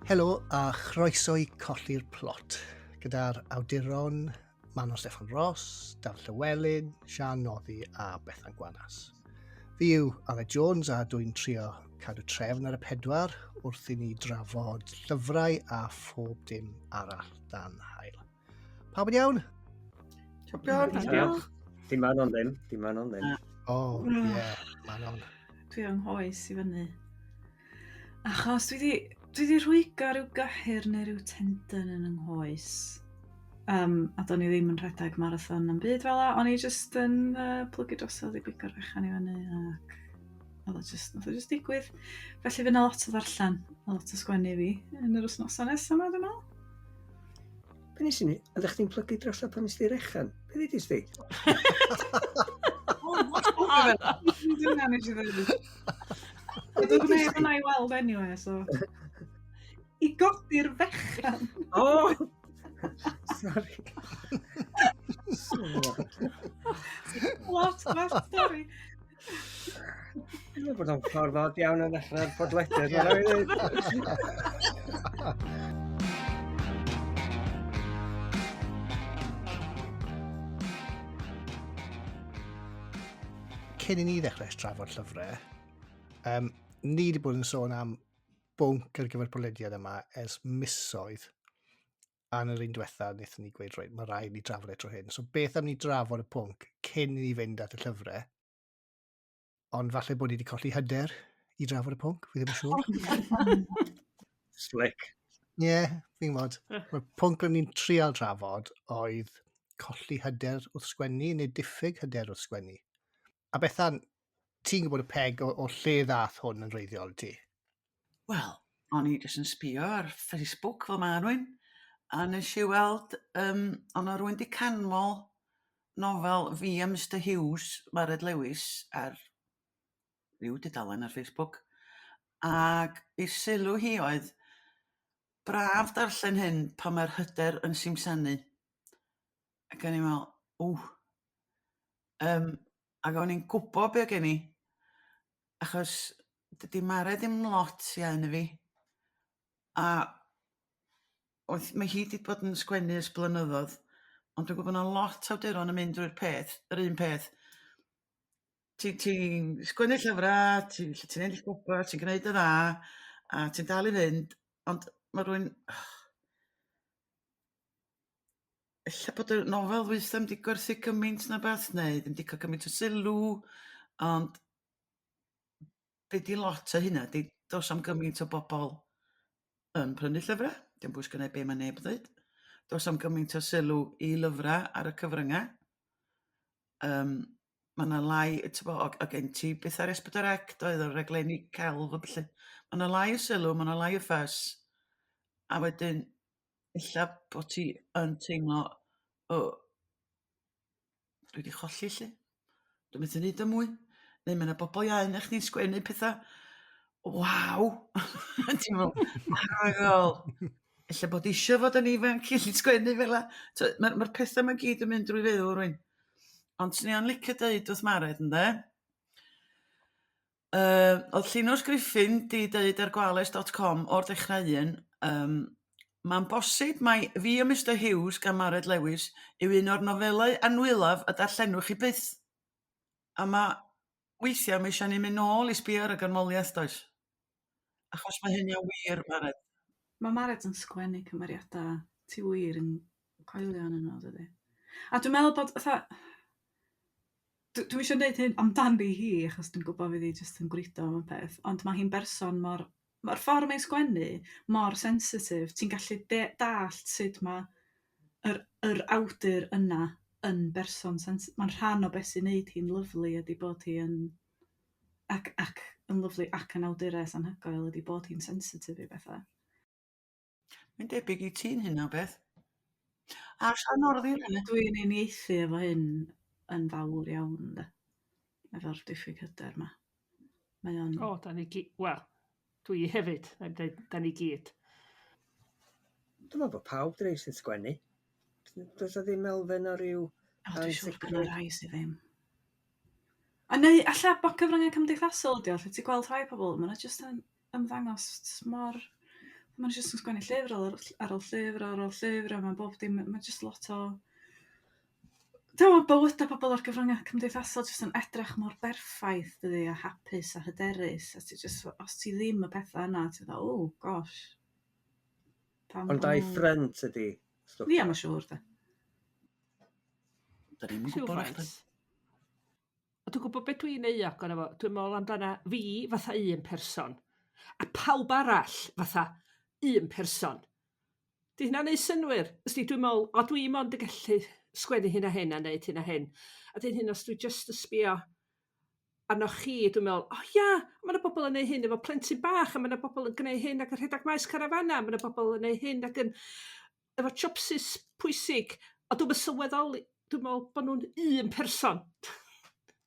Helo a chroeso i Colli'r Plot gyda'r awduron Manon Steffan Ross, Dafydd Llywelyn, Siân Noddi a Bethan Gwanas. Fi yw Aled Jones a dwi'n trio cadw trefn ar y pedwar wrth i ni drafod llyfrau a phob dim arall dan hael. Pawb yn iawn? Champion. Diolch. Dim Manon ddim, dim Manon ddim. O, oh, ie, yeah, Manon. Dwi yng nghoes i fyny. Achos dwi di, dwi di rhwygo rhyw gyhyr neu rhyw tendon yn yng nghoes. Um, a do'n i ddim yn rhedeg marathon am byd fel la, o'n i just yn uh, plygu drosodd i bigo'r fechan i fyny ac oedd o just, nath o just digwydd. Felly fydd yna lot o ddarllen, a lot o sgwennu fi yn yr wythnosau nesaf yma, dwi'n meddwl. Be nes i ni? Oeddech chdi'n plygu drosodd pan nes di rechan? Be ddudis di? Dyna nes i ddweud. Dwi'n gwneud hwnna i weld anyway, so... I godi'r fechan. O! Sorry. Lot gwell stori. Dwi'n meddwl bod o'n ffordd od iawn o ddechrau'r podlediad. Mae'n rhaid i ddweud. Cyn i ni ddechrau trafod llyfrau, um, ni wedi bod yn sôn am bwnc ar gyfer podlediad yma ers misoedd. A yn yr un diwetha, wnaethon ni gweud, reit, mae rhaid ni drafod e tro hyn. So beth am ni drafod y pwnc cyn i ni fynd at y llyfrau? Ond falle bod ni wedi colli hyder i drafod y pwnc, fi ddim yn siŵr. Slick. Ie, yeah, fi'n gwybod. Mae'r pwnc o'n ni'n trial trafod oedd colli hyder wrth sgwennu neu diffyg hyder wrth sgwennu. A Bethan, ti'n gwybod y peg o, o lle ddath hwn yn reiddiol ti? Wel, o'n i jyst yn sbio ar Facebook fel ma' rywun, a nes i weld yym o' 'na rywun 'di canmol nofel fi a Mister Hughes, Mared Lewis, ar ryw dudalen ar Facebook, ag ei sylw hi oedd, "Braf darllen hyn pan mae'r hyder yn simsanu." Ac o'n i'n me'wl, ww. Yym ag o'n i'n gwbo be' o' gen i, achos dydy Mared ddim lot iau na fi, a oedd, mae hi 'di bod yn sgwennu ers blynyddoedd, ond dwi'n gwybod bod 'na lot o awduron yn mynd drwy'r peth, yr un peth. Ti ti'n sgwennu llyfrau, ti'n lle ti'n ennill gwobrau, ti'n gwneud yn dda, a ti'n dal i fynd, ond ma' rywun ella bod y nofel ddwytha 'im 'di gwerthu gymaint na 'bath neu ddim 'di ca'l gymaint o sylw ond be' 'di lot o hynna 'di do's a'm gymaint o bobol yn prynu llyfra, dim bwys gynna i be' ma' neb yn ddeud. Do's a'm gymaint o sylw i lyfra ar y cyfrynga. Yym ma' 'na lai t'bo' o' o' gen ti betha ar S4C doedd o raglenni celf a ballu. Ma' 'na lai o sylw ma' 'na lai o fuss a wedyn ella bo' ti yn teimlo o dwi 'di cholli 'lly. Dwi methu neud o mwy. Neu ma' 'na bobol iau na chdi'n sgwennu petha waw! Ti'n me'wl anhygoel. Ella bod isio fod yn ifanc i allu sgwennu fela. T'o' ma'r ma'r petha 'ma gyd yn mynd drwy feddwl rywun. Ond swn i yn licio deud wrth Mared ynde Yy o'dd Llinos Griffin 'di deud ar gwales dot com o'r dechrau un yym mae'n bosib mai Fi a Mister Hughes gan Mared Lewis yw un o'r nofelau anwylaf y darllenwch chi byth. A ma' weithiau ma' isio ni mynd nôl i sbio ar y ganmoliaeth does? Achos mae hynny'n wir Mared. Mae Mared yn sgwennu cymeriadau ti wir yn coelio ynddyn nhw dydi? A dwi'n meddwl bod fatha Dwi isio deud hyn amdani hi achos dwi'n gwybod fydd hi jyst yn gwrido am y peth, ond mae hi'n berson mor... Mae'r ffordd mae'n sgwennu mor sensitif, ti'n gallu de- dallt sut mae yr yr awdur yna yn berson sens-... Mae'n rhan o beth sy'n neud hi'n lyfli ydy bod hi yn ac ac yn lyfli ac yn awdures anhygoel ydy bod hi'n sensitif i bethau. Mae'n debyg i ti'n hynna o beth. A Sian Northy yna. Dwi'n uniaethu efo hyn yn fawr iawn ynde. Efo'r diffyg hyder 'ma. Mae o'n... O, da ni gyd, wel, dwi hefyd, na'i dweud, da ni gyd. Dwi'n meddwl bod pawb dweud sy'n sgwennu. Does 'na ddim elfen o ryw O, dwi'n siŵr bod 'na rai sydd ddim. A neu alla bod cyfryngau cymdeithasol ydi o, lle ti'n gweld rhai pobl, maen nhw jyst yn ymddangos mor Maen nhw jyst yn sgwennu llyfr ar ôl ar ôl llyfr ar ôl llyfr a mae bob dim, mae jyst lot o... Dwi'n meddwl bywydau pobl ar gyfryngau cymdeithasol jyst yn edrych mor berffaith, dydi, a hapus a hyderus, a ti jyst, os ti ddim y pethau yna, ti'n dda, oh gosh. Pam Ond ai ffrynt ydi stwff? Ia, mae'n siŵr, de. Da ni'm yn gwybod nachdi? A dwi'n gwybod beth dwi'n euog ono fo, dwi'n meddwl amdana fi fatha un person, a pawb arall fatha un person. 'Di hynna'n neud synnwyr? Ysdi dwi'n me'wl o dwi mond yn gallu sgwennu hyn a hyn a neud hyn a hyn. A 'dyn hyn os dwi jyst y sbïo arnoch chi dwi'n me'wl o ia ma' 'na bobol yn neu' hyn efo plentyn bach a ma' 'na bobol yn gneud hyn ac yn rhedag maes carafana ma' 'na bobol yn neu' hyn ac yn efo jobsys pwysig a dwi'm yn sylweddoli dwi me'wl bo' nw'n un person.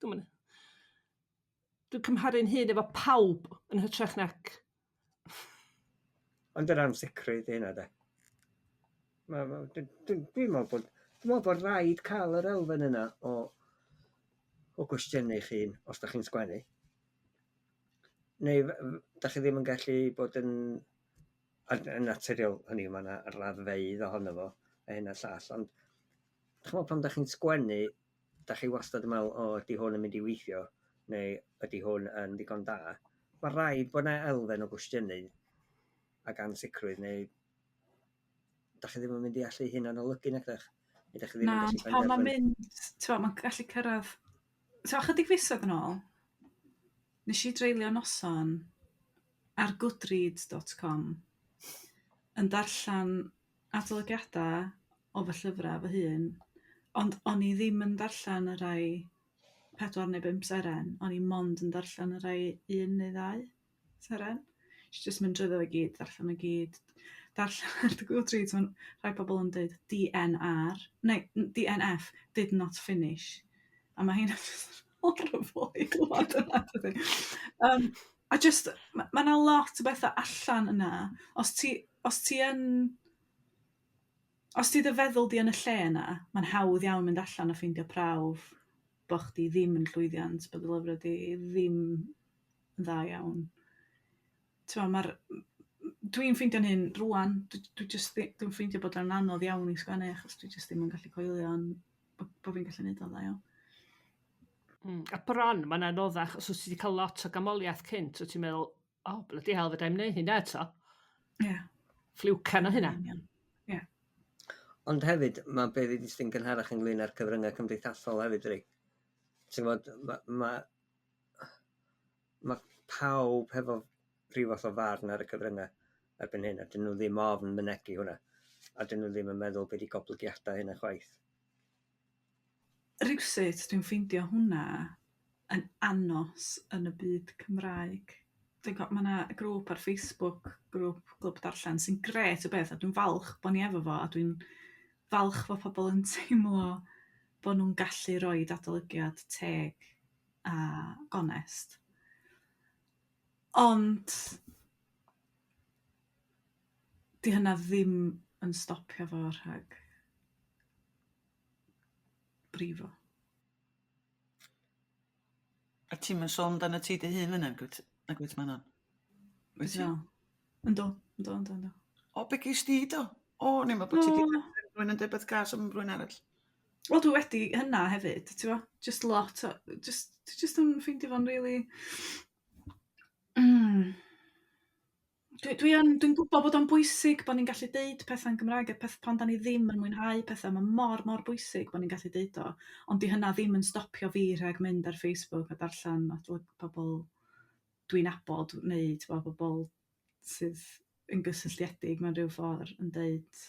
Dwi'm yn... Dwi'n cymharu'n hun efo pawb yn hytrach nac... Ond yr ansicrwydd 'di hynna de. Ma' ma' dwi dwi dwi'n me'wl bod dwi me'wl bod raid ca'l yr elfen yna o o gwestiynu 'ych hun os dach chi'n sgwennu. Neu dach chi ddim yn gallu bod yn yn naturiol, hynny yw ma' 'na raddfeydd ohono fo a hyn a'r llall ond ch'mo' pan dach chi'n sgwennu dach chi wastad yn me'wl o ydy hwn yn mynd i weithio neu ydy hwn yn ddigon da. Ma' raid bod 'na elfen o gwestiynu ac ansicrwydd neu dach chi ddim yn mynd i allu hunan-olygu nac 'dach? Neu dach chi ddim yn gallu penderfynu. Na, ond pan ma'n mynd, t'mo' ma'n gallu cyrradd t'mo' chydig fisoedd yn ôl, nes i dreulio noson ar goodreads.com yn darllen adolygiadau o fy llyfrau fy hun, ond o'n i ddim yn darllen y rhai pedwar neu bump seren, o'n i mond yn darllen y rhai un neu ddau seren. Nes i jyst mynd drwyddo fo i gyd, darllen o gyd, darllen ar Goodreads, ma' rhai pobl yn deud DNR, neu DNF, did not finish. A ma' heina jyst yn horrible i glywed yna, dydi? Um, a jyst, ma' ma' 'na lot o bethau allan yna. Os ti, os ti yn... Os ti dy feddwl di yn y lle yna, mae'n hawdd iawn mynd allan a ffeindio prawf bo' chdi ddim yn llwyddiant, bod dy lyfrau di ddim yn dda iawn. T'mo' ma'r... Dwi'n ffeindio'n hyn rŵan, dwi dwi jyst ddi- dwi'n ffeindio bod o'n anodd iawn i sgwennu achos dwi jyst ddim yn gallu coelio yn bo' bo' fi'n gallu neud o'n dda iawn. A bron mae'n anoddach os wyt ti 'di cael lot o ganmoliaeth cynt wyt ti'n meddwl o bloody hell fedrai'm neud hynna eto. Ie. Ffliwcan o hynna. Yn union. Ie. Ond hefyd ma' be' ddudist ti'n gynharach ynglyn â'r cyfryngau cymdeithasol hefyd dydi? Ti'n gwbod ma' ma' ma' pawb hefo rhyw fath o farn ar y cyfryngau erbyn hyn a 'dyn nhw ddim ofn mynegi hwnna a 'dyn nhw ddim yn meddwl be' 'di goblygiadau hynna chwaith. Rywsut dwi'n ffeindio hwnna yn anos yn y byd Cymraeg. Dwi'n co- ma' 'na grŵp ar Facebook, grŵp Clwb Darllen, sy'n grêt o beth a dwi'n falch bo' ni efo fo a dwi'n falch fo' pobl yn teimlo bo' nhw'n gallu roid adolygiad teg a gonest. Ond 'di hynna ddim yn stopio fo rhag brifo. A ti'm yn sôn amdanat ti dy hun fynna nagwyt nagwyt Manon? Wyt ti? Yndw yndw yndw yndw. O be' ges di do? O o'n i'n meddwl bod ti 'di rhywun yn deud beth cas am rywun arall. Wel dwi wedi hynna hefyd t'bo' jyst lot o jyst dwi jyst yn ffeindio fo'n rili Dwi dwi yn dwi'n gwybod bod o'n bwysig bod ni'n gallu deud pethau'n Gymraeg a peth pan 'dan ni ddim yn mwynhau pethau ma' mor mor bwysig bod ni'n gallu deud o ond 'di hynna ddim yn stopio fi rhag mynd ar Facebook a darllen adolyg pobl dwi'n nabod neu t'bo' bobl sydd yn gysylltiedig mewn rhyw ffordd yn deud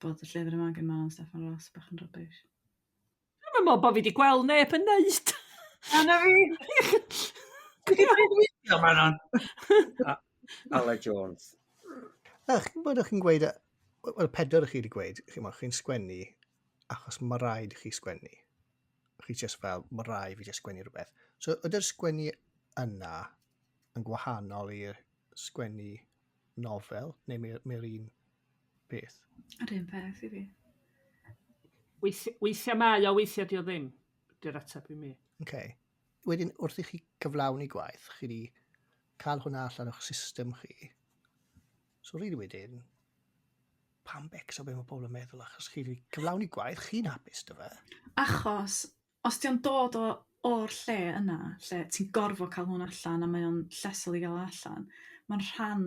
bod y llyfr yma gan Manon Steffan Ros bach yn rubbish. Dwi'm yn me'wl bo' fi 'di gweld neb yn neud. Na na fi. Dwi 'di weithio Manon. Aled Jones. Na, chi'n gwybod o'ch chi'n gweud, wel, pedwar o'ch chi wedi gweud, chi'n chi'n sgwennu achos mae rhaid i chi sgwennu. Chi just fel, mae rhaid fi just sgwennu rhywbeth. So, ydy'r sgwennu yna yn gwahanol i'r sgwennu nofel, neu mae'r mae un peth? Yr un peth i fi. Weithiau mae o, weithiau di o ddim. Di'r ateb i mi. Okay. Wedyn, wrth i chi cyflawni gwaith, chi wedi Cael hwnna allan o'ch system chi. So rili wedyn, pam becso be mae pobl yn meddwl, achos chi wedi cyflawni gwaith, chi'n hapus dy fe. Achos, os di o'n dod o, o'r lle yna, lle ti'n gorfod cael hwn allan a mae o'n llesol i gael o allan, mae'n rhan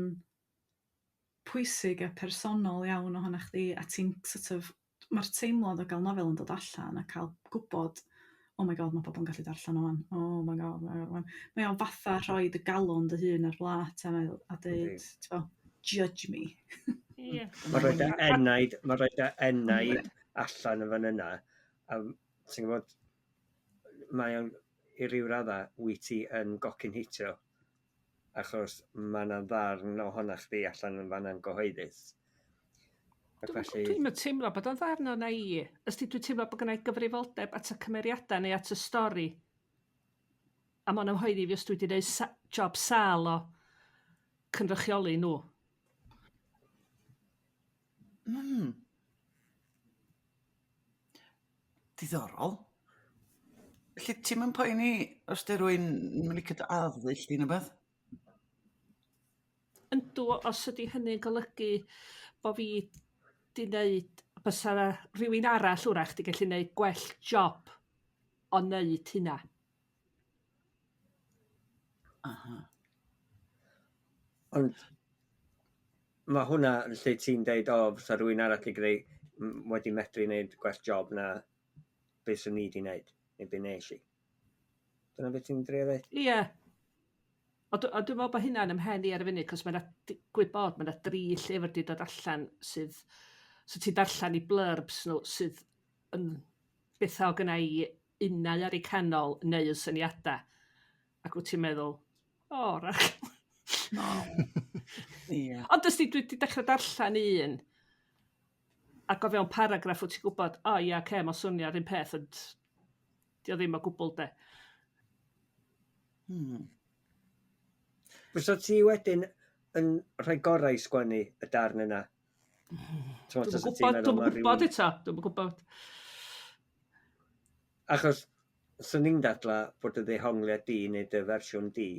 pwysig a personol iawn ohono chdi a ti'n sort of ma'r teimlad o gael nofel yn dod allan a cael gwybod oh my god, mae pobl yn gallu darllen o wan, oh my god, my god. Mae o'n fatha rhoi dy galon dy hun ar blat a, meddwl, a dweud, mm. Judge me. Yeah. Mae rhoi dy enaid, mae rhoi dy enaid allan yn fan yna. A ti'n gwybod, mae o'n i ryw radda wyt ti yn gocyn hitio achos mae yna ddarn ohono chdi allan yn fanna'n gyhoeddus. Ac felly... Dwi'n mynd teimlo bod o'n ddarn o'na i. Ysdi dwi'n teimlo bod gennai gyfrifoldeb at y cymeriadau neu at y stori. A mae'n amhoeddi fi os dwi wedi gwneud sa job sal o cynrychioli nhw. Diddorol. Felly ti'm yn poeni os 'di rywun ddim yn licio dy arddull di ne' wbath? Yndw, os ydy hynny'n golygu bo' fi 'di neud bysa 'na rhywun arall wrach 'di gallu neud gwell job o neud hynna. Aha. Ond ma' hwnna yn lle ti'n deud o fysa rhywun arall 'di greu wedi medru neud gwell job na be swn i 'di neud neu be nes i. Dyna beth ti'n drio ddeud? Ie. Ond dw- ond dwi'n meddwl bod hynna'n 'ym mhen i ar y funud 'cos ma' 'na digwydd bod ma' 'na dri llyfr 'di dod allan sydd so ti'n darllen 'u blurbs nhw sydd yn betha o' gynna i unau ar eu canol neu yn syniada ac wyt ti'n meddwl o rach. O. Ie. Ond ysdi dwi 'di dechra darllen un ac o fewn paragraff wyt ti'n gwbod o ia oce ma'n swnio 'r un peth ond 'di o ddim o gwbwl 'de. Fysa ti wedyn yn rhoi gorau i sgwennu y darn yna? Dwi'm yn gwybod, dwi'm yn gwybod eto, dwi'm yn gwybod. Achos swn i'n dadla bod y ddehongliad di neu dy fersiwn di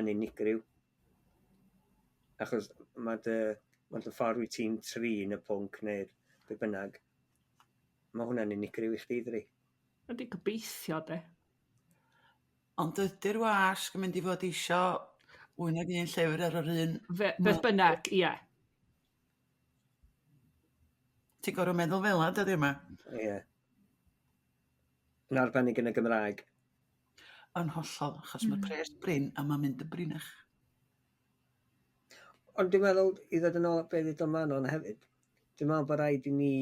yn unigryw. Achos mae dy, mae dy ffordd wyt ti'n trin y pwnc neu'r be bynnag, mae hwnna'n unigryw i chdi, dydi? Yndi, gobeithio de. Ond ydy'r wasg yn mynd i fod isio fwy nag un llyfr ar yr un... Fe, beth bynnag, ie. Ti'n gorfod meddwl fel 'a dyddia' 'ma. Ie. Yn arbennig yn y Gymraeg. Yn hollol, achos mm. mae'r pres brin a mae'n mynd yn brinach. Ond dwi'n meddwl, i ddod yn ôl at be ddudodd Manon hefyd, dwi'n meddwl bod rhaid i ni,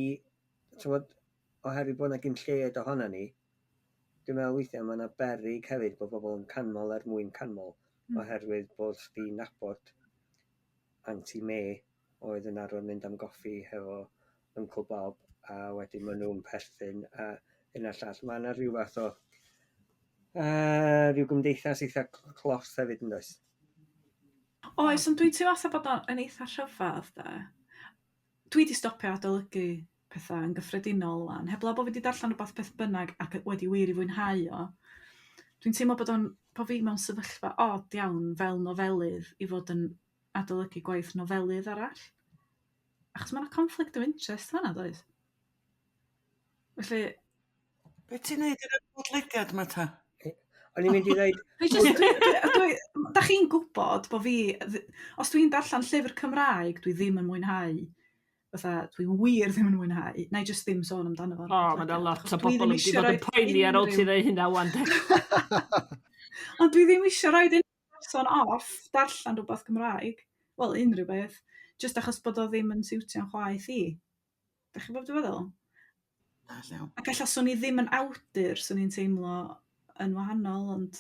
t'mod, oherwydd bod 'na gyn lleied ohona ni, dwi'n meddwl weithiau mae 'na beryg hefyd bod bobl yn canmol er mwyn canmol, oherwydd bod chdi'n nabod Auntie May oedd yn arfer mynd am goffi hefo Uncle Bob a wedyn maen nhw'n perthyn a hyn a'r llall. Mae yna rhyw fath o rhyw gymdeithas eitha clos hefyd yn does? Oes, ond dwi'n teimlo fatha bod o'n eitha rhyfedd de. Dwi 'di stopio adolygu pethau yn gyffredinol 'wan, heblaw bo' fi 'di darllen rwbath beth bynnag ac wedi wir i fwynhau o. Dwi'n teimlo bod o'n bo' fi mewn sefyllfa od iawn fel nofelydd i fod yn adolygu gwaith nofelydd arall. Achos ma' 'na conflict of interest fan'na does? Felly... Be' ti'n neud yn y podlediad 'ma ta? O'n i'n mynd i ddeud... Dwi jyst dwi dwi dwi dach chi'n gwybod bo' fi os dwi'n darllen llyfr Cymraeg dwi ddim yn mwynhau fatha dwi wir ddim yn mwynhau, na i jyst ddim sôn amdano fo. O, ma' 'na lot o bobl yn mynd i fod yn poeni ar ôl ti ddeud hynna ŵan de. Ond dwi ddim isio roid unrhyw person off darllen rhywbeth Cymraeg, wel unrhyw beth, jyst achos bod o ddim yn siwtio'n chwaeth i. Dach chi'n gwybod be dwi'n feddwl? Na, llawn. Ac ella swn i ddim yn awdur, swn i'n teimlo yn wahanol, ond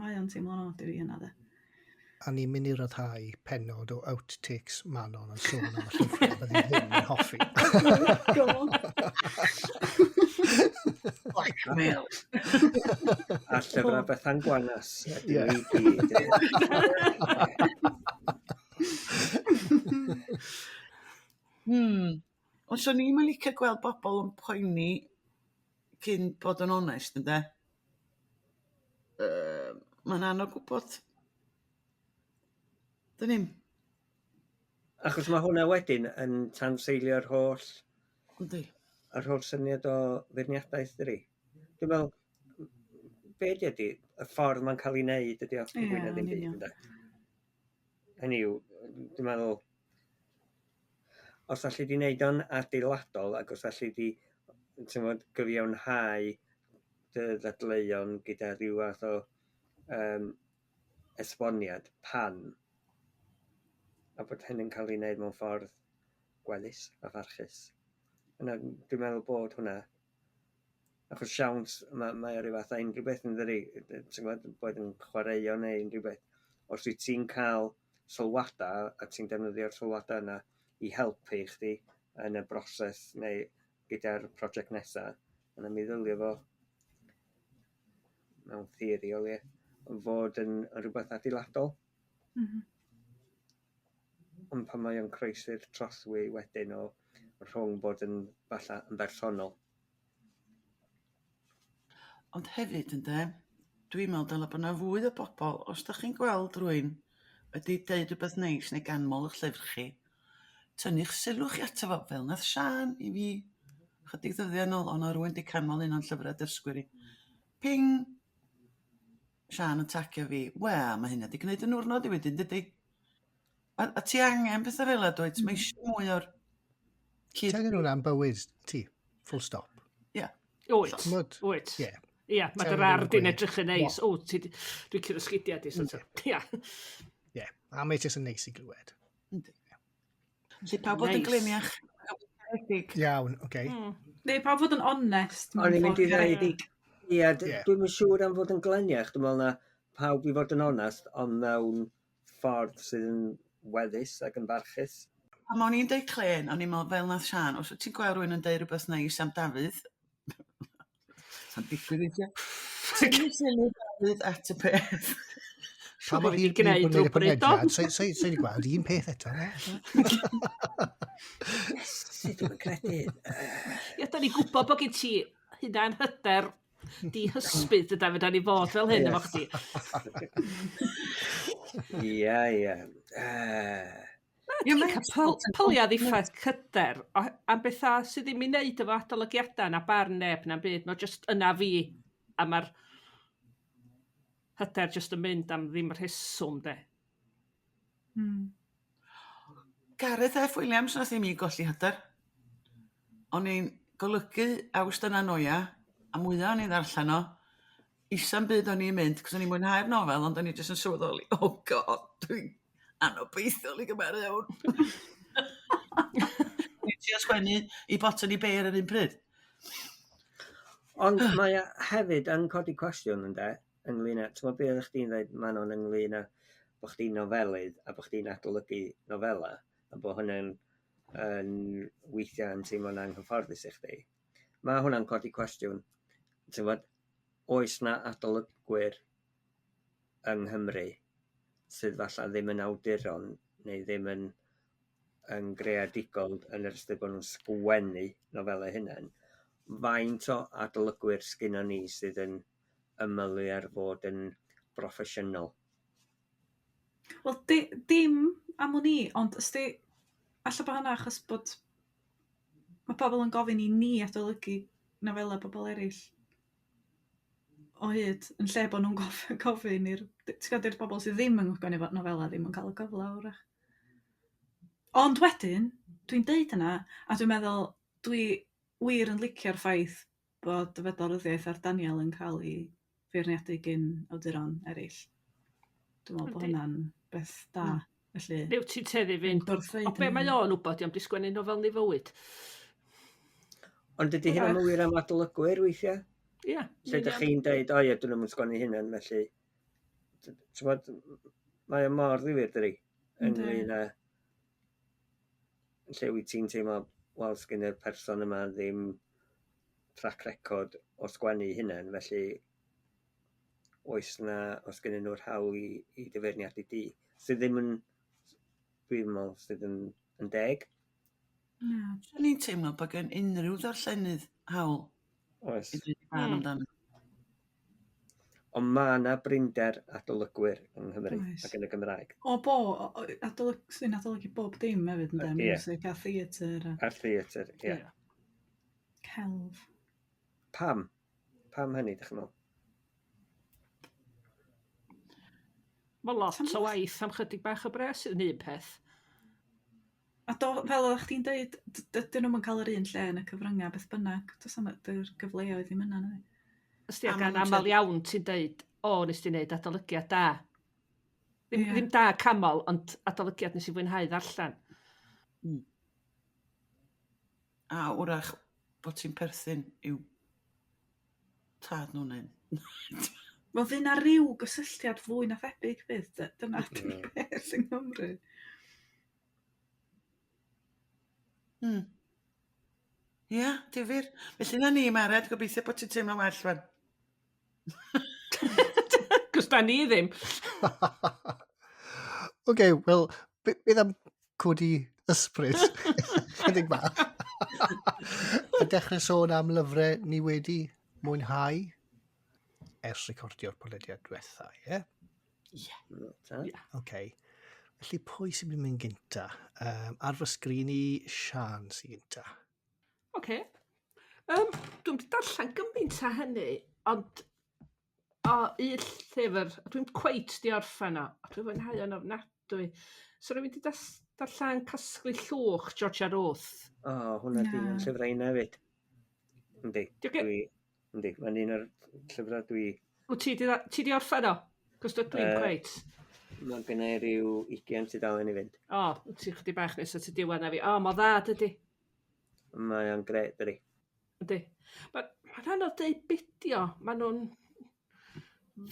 mae o'n teimlo'n od i fi hynna de. A ni'n mynd i ryddhau pennod o outtakes Manon yn sôn am y llyfrau byddi ddim yn hoffi. Blackmail. A llyfrau Bethan Gwanas ydyn nhw i gyd. Ond swn i'm yn licio gweld bobl yn poeni cyn bod yn onest ynde? Yy, mae'n anodd gwybod. Dyn ni'n... Achos mae hwnna wedyn yn tanseilio'r holl... Yndi. Yr holl syniad o feirniadaeth, dydi? Dwi'n meddwl, be 'di ydi, y ffordd mae'n cael ei wneud ydi o, yn fwy na Ie, ddim yn byd, union. ynde? Hynny yw, dwi'n meddwl, os alli di wneud o'n adeiladol ac os alli di, ti'n gwbod, gyfiawnhau dy ddadleuon gyda rhyw fath o esboniad pan, a bod hynny'n cael ei wneud mewn ffordd gweddus a pharchus. Yna dwi'n meddwl bod hwnna, achos siawns mae o ryw fath o unrhyw beth yn dydi, ti'n gwbod, boed yn chwaraeon neu unrhyw beth. Os wyt ti'n cael sylwadau a ti'n defnyddio'r sylwadau yna i helpu chdi yn y broses neu gyda'r prosiect nesaf, yna mi ddylio fo mewn theori o leia fod yn rhywbeth adeiladol. Ond pan mae o'n croesi'r trothwy wedyn o rhwng bod yn falle yn bersonol. Ond hefyd ynde, dwi'n meddwl dylai bod 'na fwy o bobl, os dach chi'n gweld rhywun wedi deud rhywbeth neis neu ganmol eich llyfr chi, tynnu'ch sylw chi ato fo, fel nath Siân i fi chydig ddyddiau nôl, o' 'na rywun 'di canmol un o'n llyfrau dysgwyr i. Ping! Siân yn tagio fi, wel mae hynna 'di gwneud yn niwrnod i wedyn dydy? A ti angen pethau fel 'na dwyt? Mae eisiau mwy o'r Ti angen hwnna am bywyd ti, full stop. Ie. Wyt, T'mod? wyt. Ie. Ie, mae Ti dy angen ardd di'n gweud, edrych yn neis. O, ti 'di- dwi'n curo sgidiau di, so Ia. Ie, a mae jyst yn neis i glywed. Yndi. Felly pawb bod yn Neis. gleniach. Caredig. Iawn, oce. Okay. Neu pawb fod yn onest O'n mewn i'n mynd ffordd i ddeud- caredig. Ie, dwi'm yn siŵr am fod yn gleniach. Dwi'n meddwl na pawb i fod yn onest, ond mewn ffordd sydd yn weddus ac yn barchus. Pan o'n i'n deud clên, o'n i'n meddwl fel nath Siân, os wyt ti'n gweld rhywun yn deud rhywbeth neis am Dafydd, sa'n digwydd weithiau, tynnu sylw Dafydd at y peth. Pa mor Siŵr bod hir fi 'di dwi wedi gwneud bod yn gwneud y rhywbryd, do? podlediad, so i wedi gweld un peth eto. ne? Iesu, dwi'm yn credu. Ie, da ni'n gwybod bod gen ti hunan hyder dihysbydd dyda, fedra ni fod fel hyn efo chdi. Ie, ie. Ie, Ti'n mae cael pyliau ddiffaith hyder am bethau sydd ddim i wneud efo adolygiadau na barn neb na'n byd. Mae jyst yna fi a mae'r hyder jyst yn mynd am ddim rheswm de. Gareth F Williams nath i mi golli hyder. O'n i'n golygu Awst yna Noia, a mwyaf o'n i'n ddarllen o, isa'm byd o'n i'n mynd, cos o'n i'n mwynhau'r nofel, ond o'n i jyst yn sylweddoli, oh god, dwi'n anobeithiol i gymaru iawn. O'n i'n trio sgwennu i boten i beir yr un pryd. Ond mae o hefyd yn codi cwestiwn ynde, ynglyn â, ti'n gwbod be oeddech chdi'n dweud, Manon, ynglyn â bod chdi'n nofelydd a bod chdi'n adolygu nofela, a bod hynny'n yn weithiau yn teimlo'n anghyfforddus i chdi. Mae hwnna'n codi cwestiwn, ti'n gwbod, oes na adolygwyr yng Nghymru sydd falle ddim yn awduron neu ddim yn greadigol yn yr ystyr bod nhw'n sgwennu nofelau hunain. Faint o adolygwyr sgynnon ni sydd yn ymylu ar fod yn broffesiynol? Wel, dim am wn i, ond ysdi, alla bod hynna achos bod mae pobl yn gofyn i ni adolygu nofelau pobl eraill o hyd, yn lle bod nhw'n gofyn i'r, ti'n gwbod, i'r bobl sydd ddim yn sgwennu nofelau ddim yn cael y cyfle wrach. Ond wedyn, dwi'n deud hynna, a dwi'n meddwl, dwi wir yn licio'r ffaith bod y Fedal Ryddiaith a'r Daniel yn cael ei feirniadu gyn awduron eraill. Dwi'n meddwl bod hynna'n beth da. Felly, Neu ti'n teddu fynd, gwrthweud o be mae o'n wybod, iawn, di sgwennu nofel ni fywyd. Ond dydy hynna'n wir am adolygwyr weithiau? Ie. Lle ydych chi'n deud, o ie, dyn nhw'n sgwennu hynna'n, felly... T'mod, mae o mor ddifyr, dydi? Ynglyn â... Lle wyt ti'n teimlo, wel, sgyn y person yma ddim track record o sgwennu hunain, felly oes na, os gennyn nhw'r hawl i dy feirniadu di, sydd ddim yn, dwi'n meddwl, sydd yn deg. Na. Swn i'n teimlo bod gen unrhyw ddarllenydd hawl Oes. i ddweud barn amdano. Ond mae yna brinder adolygwyr yng Nghymru Oes. ac yn y Gymraeg. O bo, adolyg, sy'n adolygu bob dim hefyd, ynddo? Ie. Music a theatr a A'r theatr, ie. Yeah. celf. Pam? Pam hynny, dych chi'n meddwl? Mae lot Tam- o waith am chydig bach o bres yn un peth. A do, fel oeddech chdi'n deud, dydyn nhw'm yn cael yr un lle yn y cyfryngau beth bynnag. Does am dy'r gyfleoedd ddim yna, nadi? Ysdi, A ac ma' yn nhw'n aml iawn ti'n deud, o, nes ti wneud adolygiad da. Ddim, Ie. ddim da camol, ond adolygiad nes i fwynhau ddarllen. A wrach bod ti'n perthyn i'w tad nhw'n un. Wel, fydd 'na ryw gysylltiad fwy na thebyg fydd. Dyna di'r peth yng Nghymru. Ia, difyr. Felly na ni, Mared, gobeithio bod ti'n teimlo'n well rwan. Cos da ni ddim. Oce, wel, beth am codi ysbryd? Chydig bach. A dechrau sôn am lyfrau ni wedi mwynhau ers recordio'r podlediad diwetha, ie? Ie. Ta? Ie. Oce. Felly pwy sy'n mynd gynta? Ar fy sgrin i, Siân sy'n gynta. Oce. Dwi'm 'di darllen gymaint â hynny, ond o, un llyfr, a dwi'm cweit 'di orffen o, a dwi'n fwynhau o'n ofnadwy. So rwy'n mynd i darllen Casglu Llwch, Georgia Ruth. O, hwnna di un Na. o'n llyfrau inna hefyd. Yndi. Di o ge- Dwi, yndi, mae'n un o'r llyfrau dwi... Wyt ti ti 'di orffen o? Cos dydw i'm cweit. Mae gen i ryw 20 tudalen i fynd. O, wyt ti chydig bach nes at y diwedd na fi. O, mor dda, dydy. Mae o'n gret, dydi. Yndi. Mae'n anodd deud be 'di o. Maen nhw'n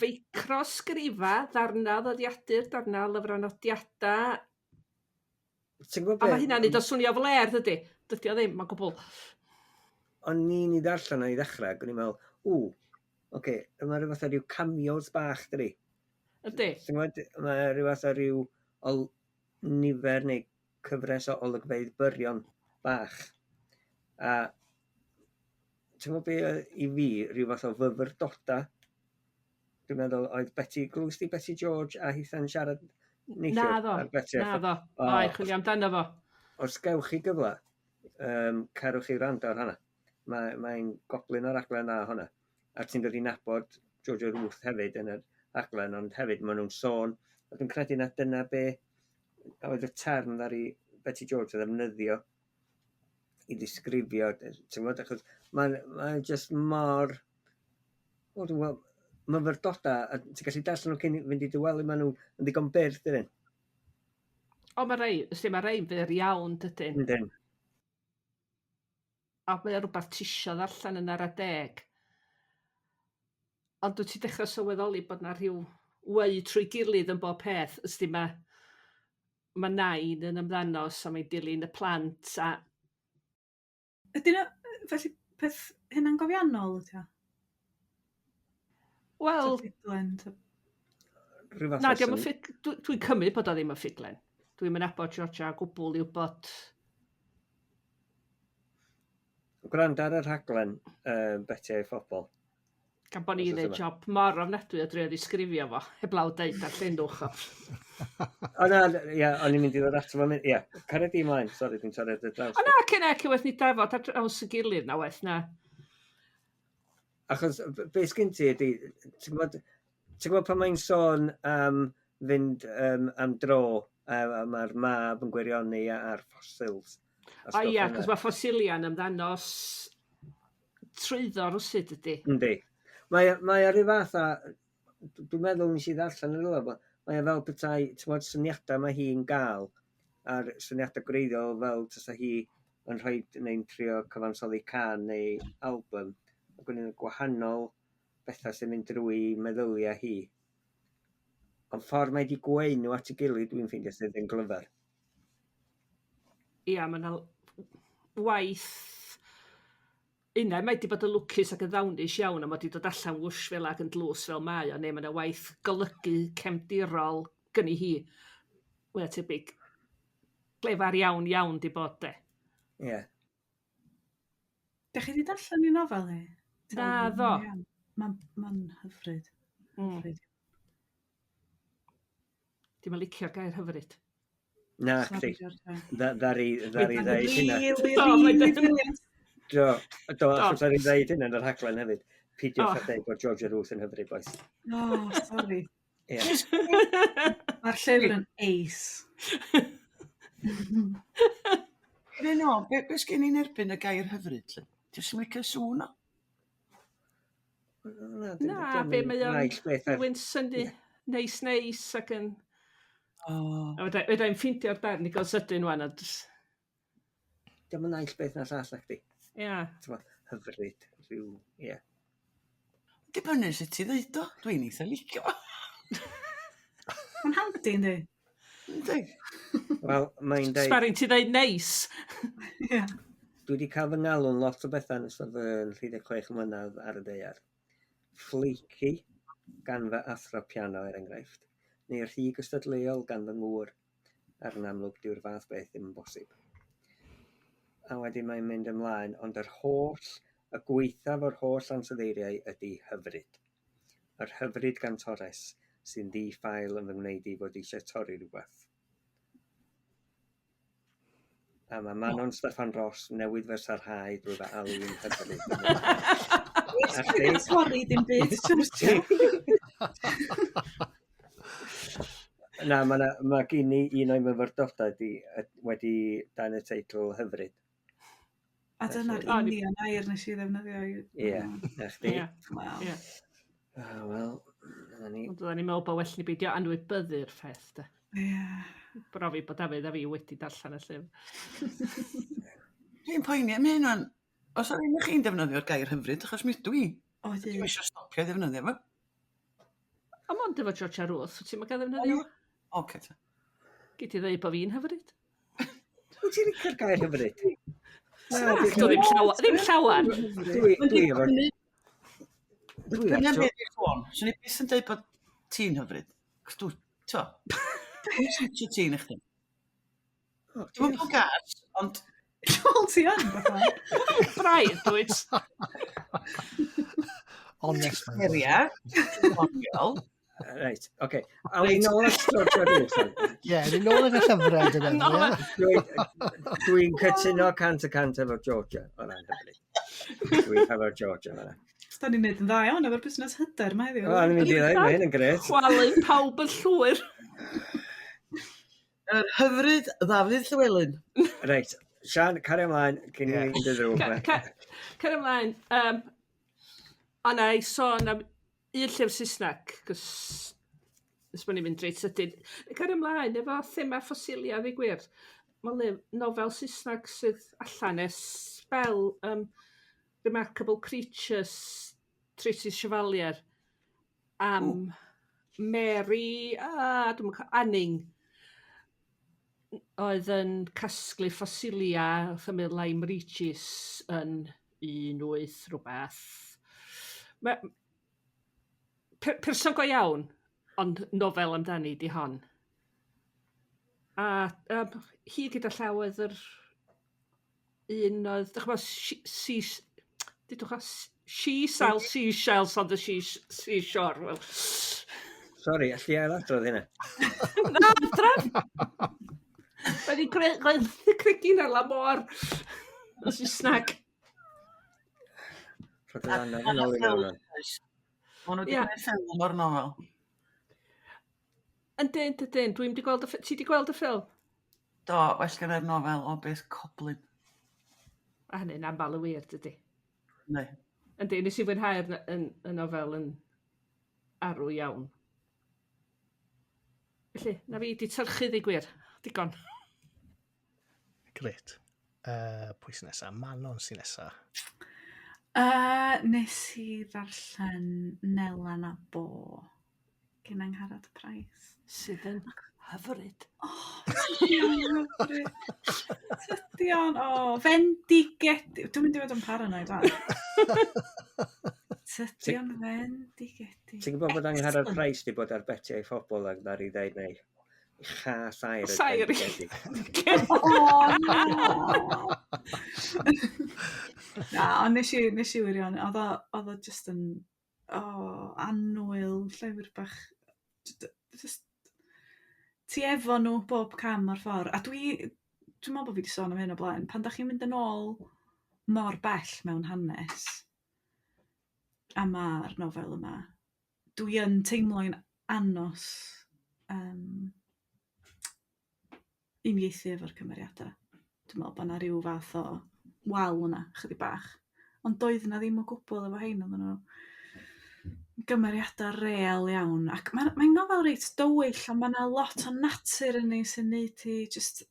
feicro-sgrifa, ddarna o ddyddiadur, darna o lyfrau nodiadau. Ti'n gwybod A be? mae hynna'n neud o swnio fler, dydy? Dydy o ddim, mae'n gwbl. O'n i'n ei ddarllen o i ddechrau, ac o'n i'n meddwl, ww, oce, mae rhyw fath o ryw cameos bach, dydi? Yndi. Ti'n gwybod, mae rhyw fath o ryw nifer neu cyfres o olygfeydd byrion bach. A ti'n gwybod be oedd i fi, rhyw fath o fyfyrdoda. Dwi'n meddwl oedd Betty, glywst di Betty George a hitha'n siarad neithiwr Naddo, ar Betty? naddo. O. O, i chwilio amdano fo. Os gewch chi gyfle, cerwch chi wrando ar hwnna. Mae'n goblyn o'r raglen dda hwnna. A ti'n dod i nabod Georgia Ruth hefyd yn y raglen, ond hefyd maen nhw'n sôn, a dwi'n credu na dyna be oedd y term ddaru Betty George ddefnyddio i ddisgrifio, ti'n gwybod, achos mae'n just mor, wel, dwi'n gweld, myfyrdoda, a ti'n gallu darllen nhw cyn fynd i dy wely, maen nhw yn ddigon byr, dydyn? O, mae rei, ysdi, mae rei'n fyr iawn, dydyn. Yndyn. A mae o rhywbeth ti isio ddarllen yn ara deg. Ond dwyt ti dechrau sylweddoli bod na rhyw weu trwy gilydd yn bob peth. Ysdi, mae nain yn ymddangos a mae'n dilyn y plant a... Ydy na, felly, peth hunangofiannol ydy o? Wel, Ta ffuglen, ta- Rhyw fath na, o dio'm yn syn- dwi'n cymryd bod o ddim yn ffuglen. Dwi'm yn nabod Georgia o gwbl i wybod... Gwrando ar y rhaglen, Betty a'i Phobl. Gan bod ni'n Wsos neud yma. job mor ofnadwy o drio ddisgrifio fo, heblaw deud darllenwch o. O na, ia, o'n i'n mynd i ddod ato fo, ia, caria di ymlaen, sori, dwi'n torri ar dy draws. O na, cyn ac waeth ni drafod ar draws y gilydd na waeth na. Achos be sgyn ti ydi, ti'n gwybod pan mae'n sôn am fynd am dro, a mae'r mab yn gwirioni ar fossils. a O stwff ia, yna. cos mae ffosiliau'n ymddangos trwyddo rwsut ydi. Yndi. Mae o ryw fath a, dwi'n meddwl nes i ddarllen yn rhywle, mae o fel petai, ti'n gwybod, syniadau mae hi'n gael, a'r syniadau gwreiddiol fel tasa hi yn rhoi neu'n trio cyfansoddi cân neu album, ac yn un gwahanol bethau sy'n mynd drwy meddyliau hi. Ond ffordd mae di gweu nhw at ei gilydd, dwi'n ffeindio sydd yn glyfar. Ia, mae yna waith unai mae 'di bod yn lwcus ac yn ddawnus iawn a mae 'di dod allan wwsh fel ac yn dlws fel mae o, neu mae yna waith golygu cefndirol gynni hi, mwya tebyg, clefar iawn iawn 'di bod de. Ie. Dach chi 'di darllen ei nofel hi? Naddo. Mae'n hyfryd. Hyfryd. Dim yn licio'r gair hyfryd. Na, chdi. Ddari ddeud hynna. Really, Do, mae really dyn- brilliant. Do, do, achos ddari ddeud hynna yn yr rhaglen hefyd. Peidiwch O. â dweud bod Georgia Ruth yn hyfryd, boys. Oh, sorry. Ie. Mae'r llyfr yn ace. Be no, be sgen i'n erbyn y gair hyfryd, lle? Ti'n sy'n licio sŵn o? Na, dim- Na, dim be yn mae o'n naill beth ar- Rwy'n synnu neis neis ac yn... O. A fedra i'm ffeindio'r darn i gael sydyn wan, ond... Dim yn naill beth na llall na chdi. Ia. T'mo', hyfryd, rhyw, ie. Dibynnu sut ti ddeud o. Dwi'n eitha licio fo. Mae'n handi, yndi? Yndi. Wel, mae'n deud, Sbarin ti ddeud neis. Ie. dwi wedi cael fy ngalw'n lot o bethau yn ystod fy 36 mlynedd ar y daear. Flaky, gan fy athro piano er enghraifft, neu rhy gystadleuol gan fy ngŵr, ar yn amlwg dyw'r fath beth ddim yn bosib. A wedyn mae'n mynd ymlaen, ond yr holl, y gwaethaf o'r holl ansoddeiriau ydy hyfryd. Yr hyfryd gan Torres, sy'n ddi-ffael yn fy ngwneud i fod eisiau torri rhywbeth. A mae Manon Steffan Ross newydd fy sarhau drwy fy alw i'n hyfryd. A chdi? Torri dim byd, Georgia. Na, mae ma gen i un o'i myfyrdodau di, wedi dan y teitl hyfryd. A dyna'r O, ni- union air nes i ddefnyddio. Ie, na chdi. Ia. Wel, Ie. Ah, wel, dyna ni. Ond oedden ni'n meddwl bod well ni beidio anwybyddu'r ffaith, de. ie. Brofi bod Dafydd a fi wedi darllen y llyfr. Dwi'n poeni am hyn wan. Os o'n un chi'n defnyddio'r gair hyfryd, achos mi ydw i. O, Dwi'm hyd. eisiau stopio ddefnyddio fo. A mond efo Georgia Ruth, wyt ti'n gael ddefnyddio? Oce ta. Gei di ddeud bod fi'n hyfryd. Wyt ti'n licio'r gair hyfryd? Na, Do, ddim llawer. Ddim llawer. Dwi, dwi efo... Dwi Dyna efo... beth yw'r sôn. Swn i byth yn dweud bod ti'n hyfryd. Cos dwi, t'o, dwi'n siwtio ti na chdi. O, Dwi'm yn bod gas, ond Wel, ti yn, fatha. Braidd, dwyt. Honest man. heria, doniol. Reit, oce. Awn ni nôl at Georgia Ruth. wan. Ie, ni'n nôl yn y llyfrau, dwi'n meddwl, Nôl ie. Dwi'n cytuno 100% efo Georgia o ran hyfryd. Dwi'n efo Georgia fan'na. Da ni'n neud yn dda iawn efo'r busnes hyder ma heddiw. O, ni'n mynd i ddweud, mae hyn yn gret. Chwalu pawb yn llwyr. Yr hyfryd Ddafydd Llywelyn. Reit, Sian, cario ymlaen, cyn i Ie. ni fynd y ddrwg. Cer ymlaen. Um, a na i sôn am un llyfr Saesneg, cos nes bod ni'n mynd reit sydyn. Cer ymlaen efo thema ffosilia, ddi gwir. Mae nofel Saesneg sydd allan ers sbel Remarkable Creatures, Tracy Chevalier, am Mary, a dwi'm yn Anning, oedd yn casglu ffosilia wrth ymyl Lyme Regis yn 18 rhywbeth. Mae person go iawn, ond nofel amdani di hon. A hi gyda llaw oedd yr un oedd, dych chi'mod, dudwch o, she sells seashells on the seashore. Well, Sori, allu i ailadrodd hynna? Na, dref! Mae di creu cregyn ar la môr. Yn Saesneg. Rhaid yr anodd yn ôl i mewn. wan. Maen nhw wedi Ie. gwneud ffilm o'r nofel. Yndyn, dydyn. Dwi'm di gweld y Ti di gweld y ffilm? Do, well gen i'r nofel o beth coblyn. A hynny'n aml y wir, dydy. Ne. Yndi, nes i fwynhau'r y nofel yn arw iawn. Felly, na fi di tyrchu ddi gwir. Digon. Gret. Pwy sy'n nesa? Manon sy'n nesa. Nes i ddarllen Nela na Bo gen Angharad Price. Sydd yn hyfryd. O, tydi hyfryd. Tydi o'n, o, fendigedig. Dwi'n mynd i fod yn paranoid wan. Tydi o'n fendigedig. Ti'n gwybod bod Angharad Price di bod ar betiau phobl ac ddari ddeud neu cha sair y Saer. bendigedig. O, na! Na, ond nes i wirion, oedd o just yn... oh, annwyl, llyfr bach jyst ti efo nhw bob cam o'r ffordd. A dwi'n meddwl bod fi wedi sôn am hyn o blaen, pan dach chi'n mynd yn ôl mor bell mewn hanes, a ma'r nofel yma, dwi yn teimlo'n anos uniaethu efo'r cymeriadau. Dwi'n meddwl bod 'na ryw fath o wal yna, chydig bach. Ond doedd 'na ddim o gwbl efo rhein, oedden nhw gymeriadau real iawn. Ac mae'n nofel reit dywyll, ond mae 'na lot o natur yn ei sy'n neud hi jyst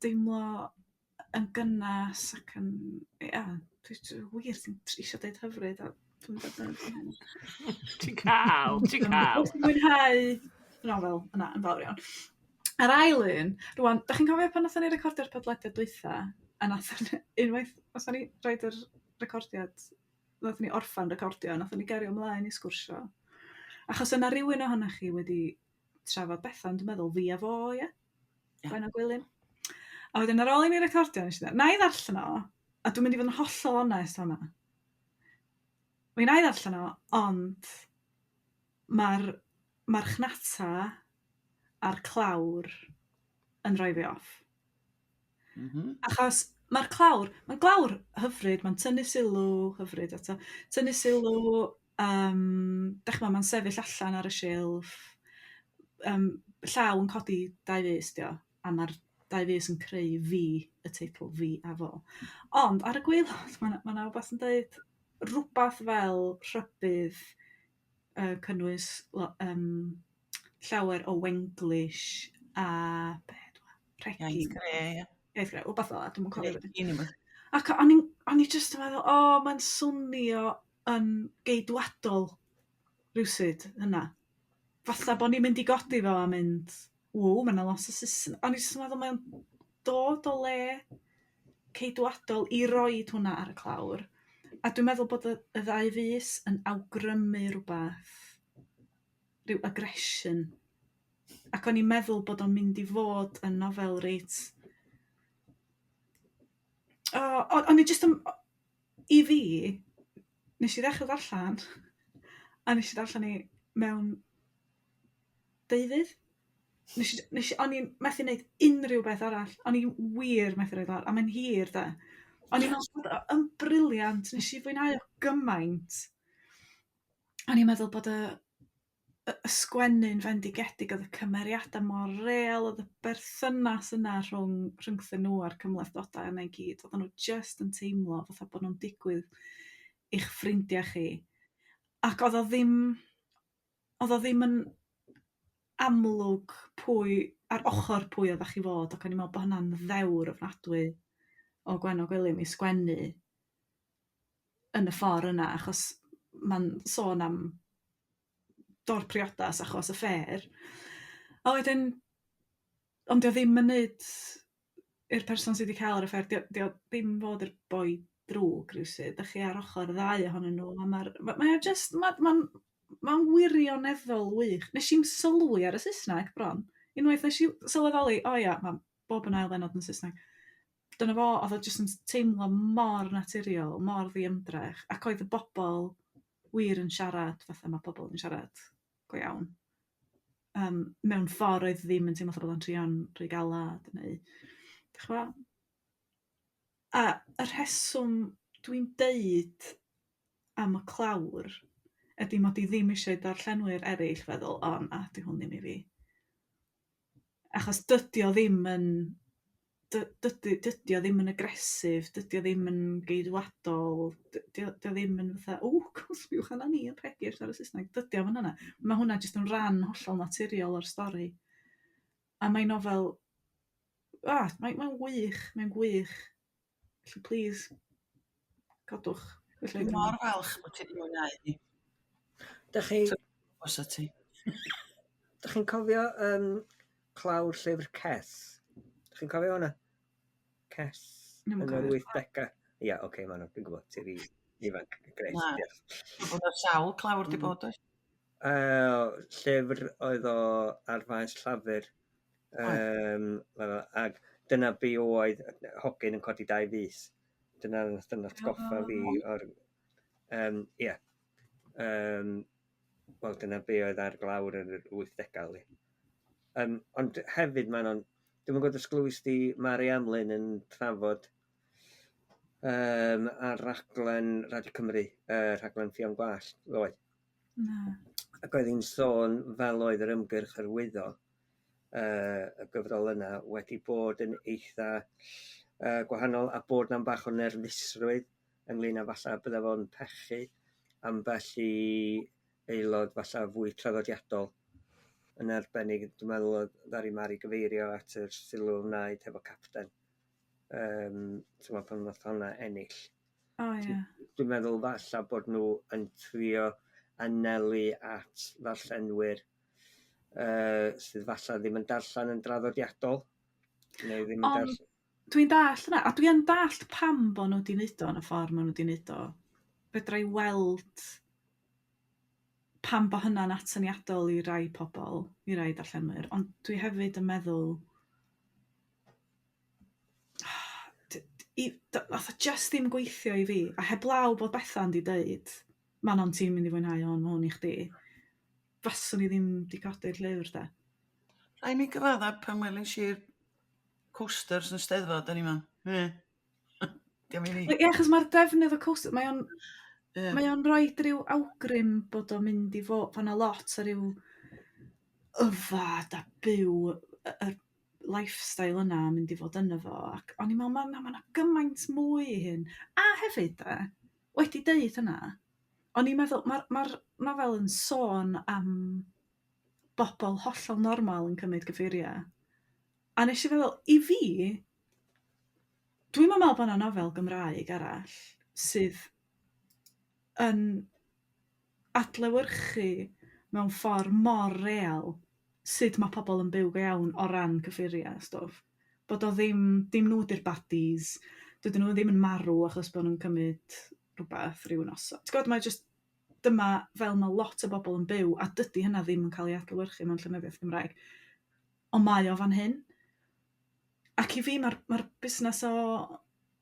deimlo yn gynnas ac yn, ia, dwi wir yn isio deud hyfryd a dwi'm yn gwbod. Ti'n cael, ti'n cael. Dwi'n mwynhau y nofel yna yn fawr iawn. A'r ail un, rwan, dach chi'n cofio pan nathon ni recordio'r podlediad dwytha, a nathon unwaith, nathon ni roid yr recordiad, nathon ni orffan recordio, nathon ni gario ymlaen i sgwrsio. Achos yna rywun ohonoch chi wedi trafod Bethan, dwi'n meddwl, fi a fo, ie? Ie. Gwenno Gwilym. A wedyn ar ôl i ni recordio, nes i ddweud, na i ddarllen o, a dwi'n mynd i fod yn hollol onest fan'na. Mi wna i ddarllen o, ond mae'r marchnata a'r clawr yn rhoi fi off. Achos mae'r clawr, mae'n glawr hyfryd, mae'n tynnu sylw hyfryd eto, tynnu sylw, dach ch'mo' mae'n sefyll allan ar y silff, llaw yn codi dau fys 'di o, a mae'r dau fys yn creu fi, y teitl Fi a Fo. Ond ar y gwaelod ma' 'na ma' 'na wbath yn deud rwbath fel rhybudd cynnwys llawer o Wenglish a be dwi rhegi. Iaith gre, ie. Iaith gre, wbath fel 'a, dwi'm yn cofio be' Rhegi neu wbath. Ac o'n i jyst yn meddwl, o, mae'n swnio yn geidwadol rywsut hynna. Fatha bo' ni'n mynd i godi fo a mynd, ww, ma' 'na lot o Saesn-. O'n i jyst yn meddwl mae'n dod o le ceidwadol i roid hwnna ar y clawr. A dwi'n meddwl bod y ddau fys yn awgrymu rhywbeth, rhyw aggression. Ac o'n i'n meddwl bod o'n mynd i fod yn nofel reit... O, o'n i jyst yn... I fi, nes i ddechrau darllen, a nes i darllen hi mewn deuddydd. O'n i'n methu wneud unrhyw beth arall. O'n i wir methu roid lawr, a mae'n hir de. O'n i'n meddwl bod o yn brilliant, nes i fwynhau o gymaint. O'n i'n meddwl bod y sgwennu'n fendigedig, oedd y cymeriadau mor real, oedd y berthynas yna rhyngthyn nhw a'r cymhlethdodau yna i gyd. Oedden nhw jyst yn teimlo fatha bod nhw'n digwydd i'ch ffrindiau chi. Ac oedd o ddim yn amlwg pwy, ar ochr pwy oeddach chi fod, ac o'n i'n meddwl bod hwnna'n ddewr ofnadwy o Gwenno Gwilym i sgwennu yn y ffordd yna, achos mae'n sôn am dor priodas achos affair. A wedyn, ond 'di o ddim yn neud i'r person sydd wedi cael yr affair, 'di o ddim fod yr boi drwg rywsut. Dach chi ar ochr y ddau ohonyn nhw, a mae o jyst, mae'n wirioneddol wych. Nes i'm sylwi ar y Saesneg bron. Unwaith nes i sylweddoli, o ia, mae bob yn ail bennod yn Saesneg. Dyna fo, oedd o jyst yn teimlo mor naturiol, mor ddiymdrech, ac oedd y bobl wir yn siarad fatha mae pobl yn siarad go iawn. Mewn ffordd oedd ddim yn teimlo fatha bod o'n trio'n rhy galad neu, dach ch'mo'? A y rheswm dwi'n deud am y clawr ydy mod i ddim eisiau darllenwyr eraill feddwl, o na, 'di hwn ddim i fi. Achos dydy o ddim yn dydy o ddim yn aggressive, dydy o ddim yn geidwadol, dydy o ddim yn fatha, o, sbiwch arna ni yn rhegi ar y Saesneg. Dydy o'm yn hynna. Mae hwnna jyst yn ran hollol naturiol o'r stori. A mae'n nofel, mae'n wych, mae'n gwych. Felly please, codwch. Felly, Dwi'n mor falch bod ti wedi mwynhau hi. Dach chi... Oes ti? Dach chi'n cofio clawr llyfr Ces? Dach chi'n cofio hwnna? Ces Dwi'm yn yn yr cofio. 80au. Ia, oce, Manon, dwi'n gwybod, ti'n rhy ifanc. Grêt, Na. diolch. Bod 'na sawl clawr 'di bod, oes? Llyfr oedd o ar faes Llafur. Ag dyna be oedd hogyn yn codi dau fys. Dyna nath atgoffa fi o'r... Ie. Wel, dyna be oedd ar glawr yn yr 80au. Li. Ond hefyd mae nhw'n... Dwi'm yn gwybod os glywis di Mari Amlyn yn trafod ar raglen Radio Cymru, rhaglen Ffion Gwallt, ddoe. Na. Ac oedd hi'n sôn fel oedd yr ymgyrch hyrwyddo y gyfrol yna wedi bod yn eitha gwahanol a bod 'na'm bach o nerfusrwydd ynglyn â falla bydda fo'n pechu ambell i aelod falla fwy traddodiadol. Yn arbennig, dwi'n meddwl oedd ddaru Mari gyfeirio at yr sylw wnaed hefo Capten. T'mo' pan nath honna ennill. O ie. Dwi'n meddwl falla bod nhw yn trio anelu at ddarllenwyr sydd falla ddim yn darllen yn draddodiadol neu ddim yn Ond darllen... Dwi'n dallt hynna, a dwi yn dallt pam bo' nhw 'di neud o yn y ffordd ma' nhw 'di neud o. Fedra i weld pam bo' hynna'n atyniadol i rai pobl, i rai darllenwyr, ond dwi hefyd yn meddwl nath o just ddim gweithio i fi, a heblaw bod Bethan 'di deud, Manon ti'n mynd i fwynhau hwn, ma' hwn i chdi, faswn i ddim 'di codi'r llyfr de. Rhaid mi gyfadda pan weles i'r coasters yn Steddfod, o'n i'n meddwl, eh, diom i fi. Ie, achos mae'r defnydd o coaster, mae o'n mae o'n rhoid ryw awgrym bod o'n mynd i fod, fan 'na lot o ryw yfad a byw y lifestyle yna yn mynd i fod yno fo, ac o'n i'n meddwl, ma' 'na gymaint mwy i hyn. A hefyd de, wedi deud hynna, o'n i'n meddwl, mae'r ma nofel yn sôn am bobl hollol normal yn cymryd cyffuriau. A nes i feddwl, i fi, dwi'm yn meddwl bod 'na nofel Gymraeg arall sydd yn adlewyrchu mewn ffordd mor real sut mae pobl yn byw go iawn o ran cyffuriau a stwff. Bod o ddim, dim nhw 'di'r baddies, dydyn nhw ddim yn marw achos bod nhw'n cymryd rhywbeth rhyw noson. Ti'n gwybod, mae jyst dyma fel mae lot o bobl yn byw, a dydy hynna ddim yn cael ei adlewyrchu mewn llenyddiaeth Gymraeg. Ond mae o fan hyn. Ac i fi mae'r ma busnes o,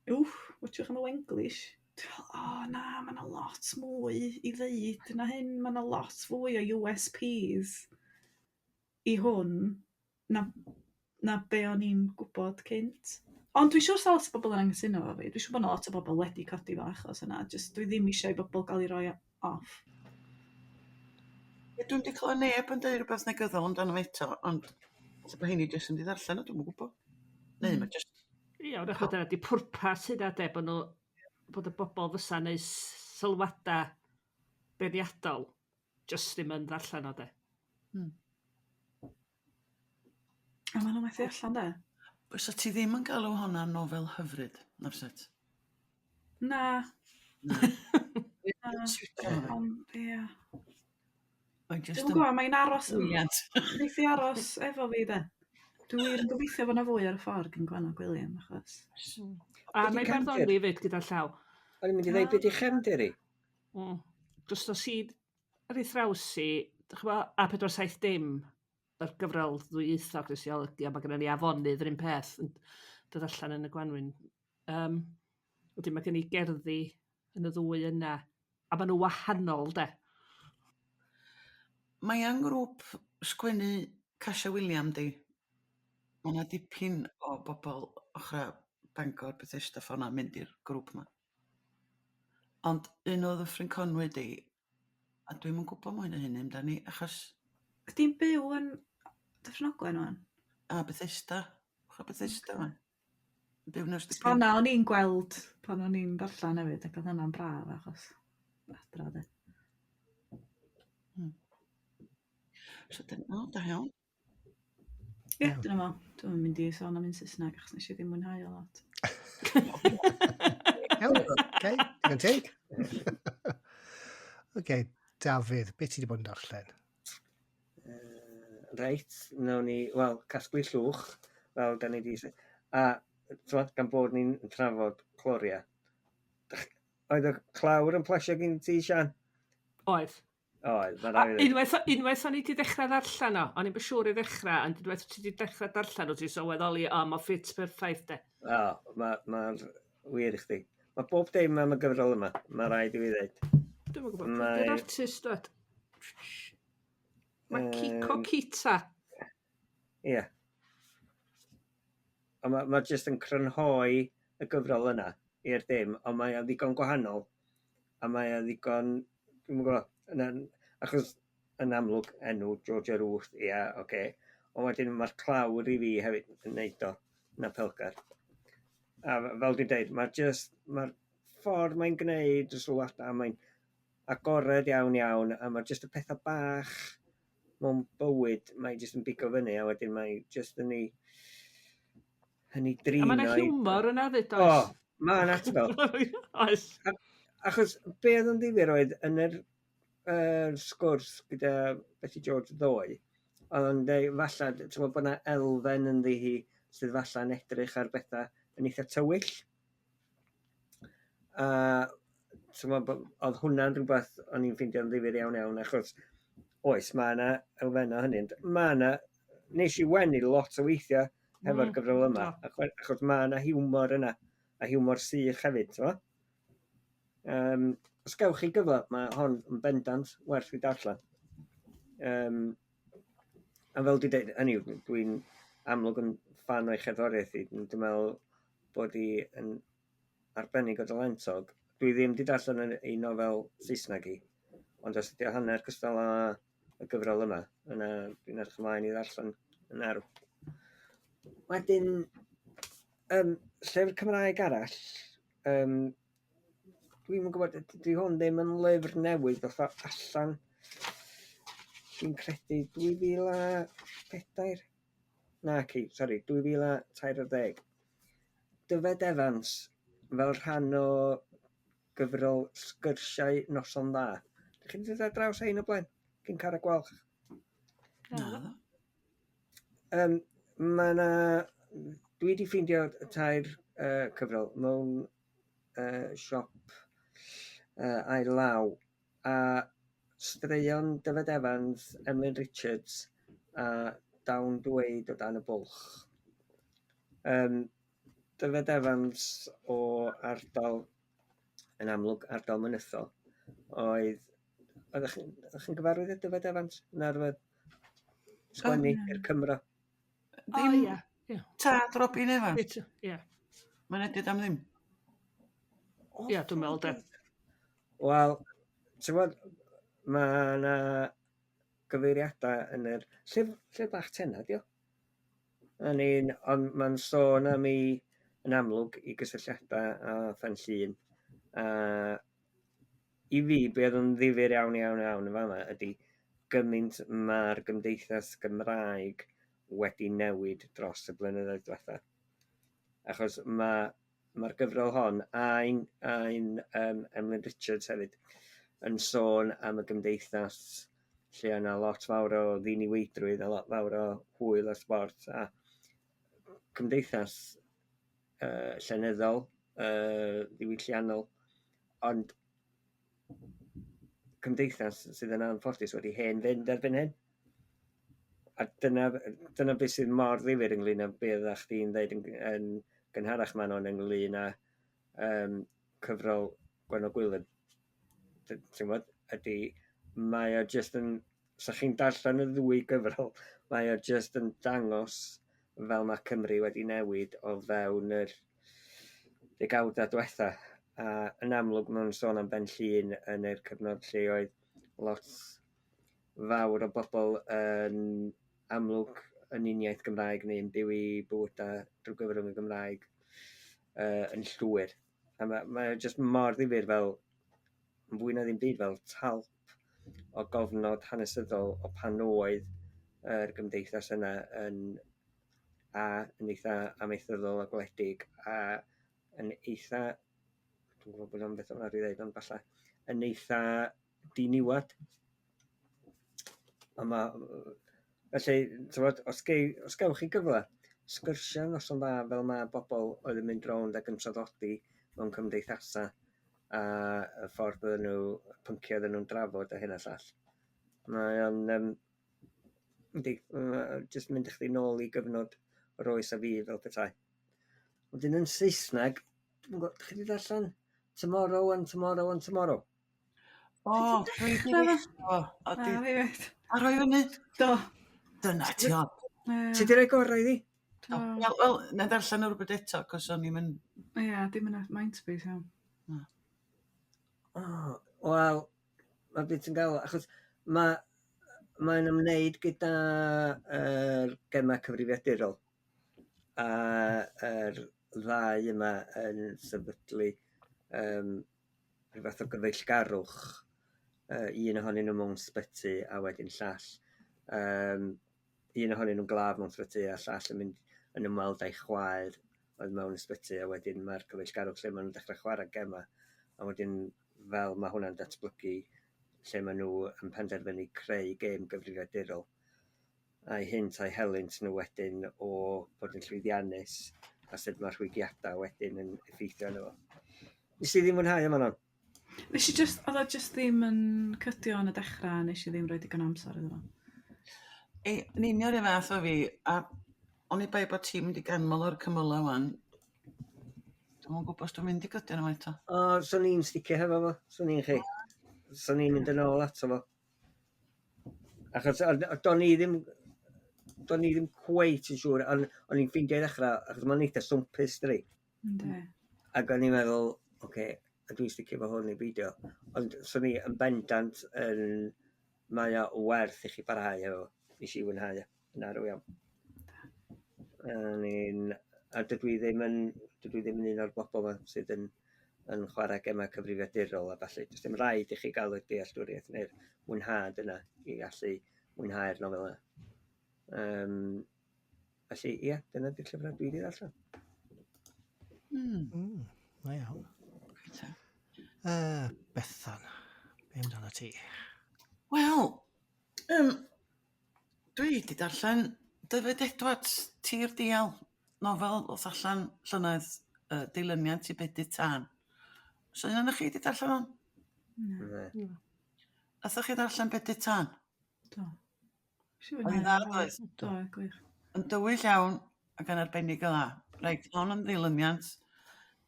wff, watchwch am y Wenglish. Dwi'n meddwl, o na, mae yna lot mwy i ddeud na hyn, mae yna lot fwy o USPs i hwn na be o'n i'n gwybod cynt. Ond dwi'n siŵr sa lot o bobl yn anghytuno efo fi. Dwi'n siŵr bod 'na lot o bobl wedi codi fo achos yna. Jyst dwi ddim eisiau i bobl gael ei roi off. Ie, dwi'm 'di clywed neb yn deud rhywbeth negyddol amdano fo eto, ond ella bo' heini jyst yn 'di ddarllen o, dwi'm yn gwybod. Neu ma' jyst... Ie, wrach bod dyna 'di pwrpas hynna de, bod nhw, bod y bobl fysa'n neud sylwada beirniadol jyst ddim yn ddarllen o de. A ma' nhw methu allan de. Fysa ti ddim yn galw hwnna'n nofel hyfryd, na fyset? Na. Na. Na. Ond ie. Mae'n jyst Dwi'm yn gwybod, mae'n aros... Brilliant. Neith i aros efo fi de. Dwi wir yn gobeithio bod 'na fwy ar y ffordd gan Gwenno Gwilym, achos... A Be' 'di mae cefndir? barddoni 'fyd gyda llaw. O'n i'n mynd i ddeud, be' 'di chefndir hi? Jyst os i ar ei thraws i, dych ch'mo', A470, yr gyfrol ddwyieithog nes i olygu, a mae gennym ni afonydd yr un peth yn dod allan yn y gwanwyn. Wedyn mae gen i gerddi yn y ddwy yna, a maen nhw wahanol de. Mae yn grŵp sgwennu Casia Wiliam di. Mae yna dipyn o bobl ochra Bangor, Bethesda ffordd 'na mynd i'r grŵp 'ma. Ond un o Ddyffryn Conwy di, a dwi'm yn gwybod mwy na hynny amdani, achos... Ydi'n byw yn Dyffryn Ogwen ŵan? A Bethesda, ochra Bethesda ŵan. Byw yn ers dipyn. Fan'na o'n i'n gweld pan o'n i'n darllen hefyd, ac oedd hynna'n braf achos adra de. So dyna, o, da iawn. Ie, dyna fo. Dwi'm yn mynd i sôn am un Saesneg achos nes i ddim mwynhau o lot. Iawn, oce, digon teg. Oce, Dafydd, beth ti wedi bod yn darllen? Reit, nawn ni, wel, casglu llwch, fel da ni di... A, t'mod, gan bod ni'n trafod cloria. Oedd y clawr yn plesio gen ti, Sian? Oedd. Oedd, ma' A raid fi ddeud. unwaith o'n i 'di dechrau ddarllen o, o'n i'm yn siŵr i ddechrau, ond unwaith ti 'di dechrau darllen o, ti'n sylweddoli, o, mae ffit perffaith de. O, mae'r wir i chdi. Mae bob dim am y gyfrol yma, mae rhaid i fi ddeud. Dwi'm yn gwybod. Pwy 'di'r artist dwad? Mae Kiko Kita. Ie. Yeah. A mae ma jyst yn crynhoi y gyfrol yna i'r dim, ond mae o ddigon gwahanol, a mae o ddigon, dwi'm yn gwybod, yna, achos yn amlwg enw Georgia Ruth, ia, yeah, oce, okay. Ond wedyn mae'r clawr i fi hefyd yn neud o yn apelgar. A fel dwi'n deud, mae'r just, mae'r ffordd mae'n gwneud y sylwadau, mae'n agored iawn iawn, a mae jyst y pethau bach mewn bywyd, mae jyst yn bigo fyny, a wedyn mae jyst yn ei yn ei drin. A mae yna hiwmor yna fyd, oes? O, mae yna atfel. Oes. Achos be oedd yn ddifyr oedd yn yr sgwrs gyda Beti George ddoe, oedd o'n dweud falle, ti'n gwybod bod yna elfen ynddi hi sydd falle yn edrych ar bethau yn eitha tywyll. A t'mod bo- oedd hwnna'n rhywbeth o'n i'n ffeindio'n ddifyr iawn iawn achos oes mae yna elfennau hynny ond mae yna nes i wenu lot o weithiau hefo'r gyfrol yma achos mae yna hiwmor yna a hiwmor sych hefyd t'mo'? Os gewch chi gyfle mae hon yn bendant werth i darllen. A fel dwi'n deud hynny yw dwi'n amlwg yn ffan o'i cherddoriaeth hi dwi'n meddwl bod hi yn arbennig o dalentog. Dwi ddim 'di darllen yn ei nofel Saesneg hi, ond os ydy o hanner cystal â y gyfrol yma, yna dwi'n edrych ymlaen i ddarllen yn arw. Wedyn, llyfr Cymraeg arall, dwi'm yn gwybod, dydy hwn ddim yn lyfr newydd, ddoth o allan, dwi'n credu 2004? Naci, sori, 2013. Dyfed Evans, fel rhan o gyfrol Sgyrsiau Noson Dda. Dych chi 'di dod ar draws rhein o blaen? Cyn Cara Gwalch? Na. Mae 'na... Dwi 'di ffeindio tair cyfrol mewn siop ail law, a straeon Dyfed Evans, Emlyn Richards a Dawn Dweud o Dan y Bwlch. Dyfed Evans o ardal, yn amlwg ardal Mynytho, oedd... Oeddech chi'n gyfarwydd â Dyfed Evans? Na rywbeth sgwennu i'r Cymro? Ddim O, ie. Tad Robin Evans? Ie. Mae'n edrych am ddim. Ie, dwi'n meddwl de. Wel, ti'n gwybod, mae yna gyfeiriadau yn yr... Llyfr bach tenau, dio? Ond mae'n sôn am ei, yn amlwg, i gysylltiadau â Phen Llŷn. A i fi, be oedd yn ddifyr iawn, iawn, iawn yn fama ydy gymaint mae'r gymdeithas Gymraeg wedi newid dros y blynyddoedd diwetha. Achos mae'r gyfrol hon, a'n Emlyn Richards hefyd, yn sôn am y gymdeithas lle yna lot fawr o ddiniweidrwydd a lot fawr o hwyl a sbort a cymdeithas llenyddol, ddiwylliannol, ond cymdeithas sydd yn anffodus wedi hen fynd erbyn hyn. A dyna beth sydd mor ddifyr ynglyn â be oeddach chdi'n ddeud yn gynharach Manon ynglyn â cyfrol Gwenno Gwilym. Ti'n gwybod, ydy, mae o jyst yn, sa chi'n darllen y ddwy gyfrol, mae o jyst yn dangos fel mae Cymru wedi newid o fewn yr degawdau diwetha. A yn amlwg mae'n sôn am Ben Llŷn yn yr cyfnod lle oedd lot fawr o bobl yn amlwg yn uniaith Gymraeg neu'n byw i bywydau drwy gyfrwng y Gymraeg yn llwyr. A mae o jyst mor ddifyr fel, yn fwy na ddim byd, fel talp o gofnod hanesyddol o pan oedd yr gymdeithas yna yn yn eitha amaethyddol a gwledig a yn eitha, dwi'n gwybod bod o'n beth o'n i ddeud, ond falle yn eitha diniwad. A ma, felly, t'mod, os gewch chi gyfle, sgyrsia noson dda fel ma' bobl oedd yn mynd rownd ac yn traddodi mewn cymdeithasau a y ffordd bydden nhw, pynciau oedden nhw'n drafod a hyn a llall. Mae o'n, yndi, jyst mynd â chdi nôl i gyfnod yr oes a fi fel petai. Wedyn yn Saesneg, dwi'm yn gwybod, dach chi 'di darllen Tomorrow and Tomorrow and Tomorrow? O, dwi 'di ddechrau fo. A Na, di... fi fyd. A rhoi fyny? Do. Dyna ti on. Ie. Ti 'di rhoi gorau iddi? Do. Wel, wel, na ddarllen o rhywbeth eto, cos o'n i'm yn... Ie, dim yn mindspace iawn. O, wel, mae beth ti'n gael, achos mae mae'n ymwneud gyda yr gemau cyfrifiadurol a yr ddau yma yn sefydlu rhyw fath o gyfeillgarwch, un ohonyn nhw mewn sbyty a wedyn llall. Un ohonyn nhw'n glaf mewn sbyty a llall yn mynd yn ymweld â'i chwaer oedd mewn ysbyty, a wedyn mae'r cyfeillgarwch lle maen nhw'n dechrau chwarae gemau, a wedyn fel mae hwnna'n datblygu lle maen nhw yn penderfynu creu gêm gyfrifiadurol, a'i hynt a'i helynt nhw wedyn o fod yn llwyddiannus a sut mae'r rhwygiadau wedyn yn effeithio arno fo. Nes i ddim mwynhau yma non? Nes i just, oedd o just ddim yn cydio yn y dechrau, nes i ddim rhoi digon o amser iddo fo. Ei, yn union yr un fath o fi, a o'n i bai bod ti'n mynd i ganmol o'r cymylau wan. Dwi'm yn gwybod os dwi'n mynd i gydio nhw eto. O, swn i'n sticio hefo fo, swn i'n chi. Swn i'n mynd yn ôl ato fo. Achos do'n i ddim, do'n i ddim cweit yn siŵr, ond o'n i'n ffeindio i ddechrau, achos mae'n eitha swmpus, dydi? Yndi. Ac o'n i'n meddwl, oce, a dwi'n sticio efo hwn i beidio. Ond swn i yn bendant yn, mae o werth i chi barhau efo. Nes i fwynhau o, yn arw iawn. A dydw i ddim yn, dydw i ddim yn un o'r bobl yma sydd yn chwarae gemau cyfrifiadurol a ballu. Does dim rhaid i chi gael y dealltwriaeth neu'r mwynhad yna i allu mwynhau'r nofel yna. Felly, ie, dyna di'r llyfrau dwi wedi ddarllen. Da iawn. Reit. Bethan, be amdano ti? Wel, dwi wedi darllen Dyfed Edwards, Tir Dial, nofel ddoth allan llynedd, dilyniant i Bedydd Tân. So un ohonoch chi wedi darllen hwn? Na. Na. Nathoch chi ddarllen Bedydd Tân? Do. Oedd hi'n dda, doedd? Do, gwych. Yn dywyll iawn ac yn arbennig o dda. Reit, hon yn ddilyniant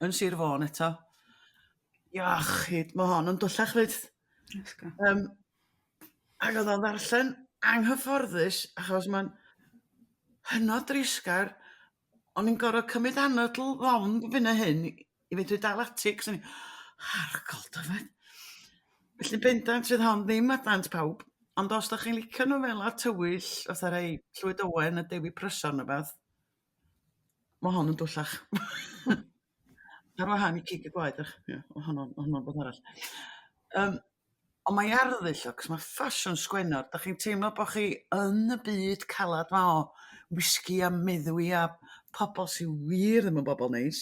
yn Sir Fôn eto. Iachyd, mae hon yn dyllach fyd. Ysgo. Ac oedd o'n ddarllen anghyfforddus achos mae'n hynod dreisgar. O'n i'n gorfod cymryd anadl ddofn fyn a hyn i fedru dal ati, cos o'n i, argol Dyfed. Felly bendant fydd hon ddim at ddant pawb, ond os da chi'n licio nofela tywyll, fatha rhai Llwyd Owen a Dewi Prysor neu beth, mae hon yn dwllach. Ar wahân i Cig y Gwaed, ych, ie, ma' honno'n beth arall. Ond mae arddull o, cos mae ffasiwn sgwennor, da chi'n teimlo bo' chi yn y byd calad ma o wisgi a meddwi a pobl sy'n wir ddim yn bobl neis.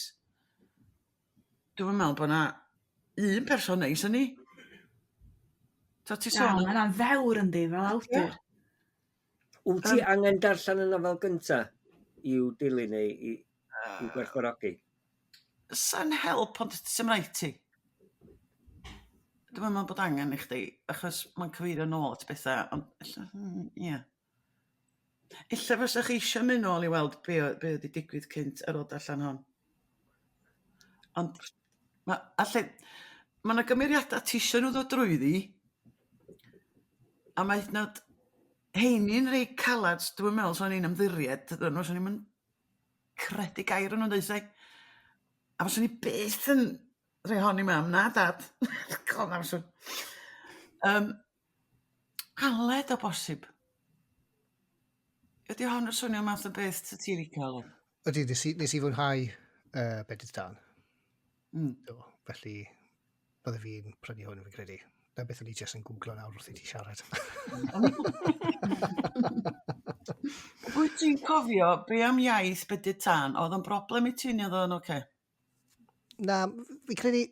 Dwi'm yn meddwl bo' na un person neis yn ni. So ti Na, sôn am... ma' hynna'n ddewr yndi, fel awdur. Wyt ti angen darllen y nofel gynta i'w dilyn neu i'w gwerthfawrogi? Sa'n help, ond sy'm rhaid ti. Dwi'm yn meddwl bod angen i chdi, achos mae'n cyfeirio nôl at bethau, ond ella, ie. Ella fysa chi eisiau mynd nôl i weld be oedd 'di digwydd cynt ar ôl darllen hon. Ond ma' alle, ma' 'na gymeriadau ti isio nhw ddod drwyddi, a mae hyd yn oed heini'n rei calad, dwi'm yn meddwl swn i'n ymddiried ynddyn nhw, swn i'm yn credu gair o'n nhw'n deud 'thai. A fyswn i byth yn rhoi hon i mam na dad. God na fyswn. Aled o bosib. Ydy hon yn swnio math o beth ty ti'n licio, Aled? Ydy, nes i fwynhau Bedydd Tân. Do, felly bydde fi'n prynu hwn, fi'n credu. Na beth o'n i jyst yn googlo nawr wrth i ti siarad. Wyt ti'n cofio be am iaith Bedydd Tân? Oedd o'n broblem i ti neu oedd o'n oce? Na, fi'n credu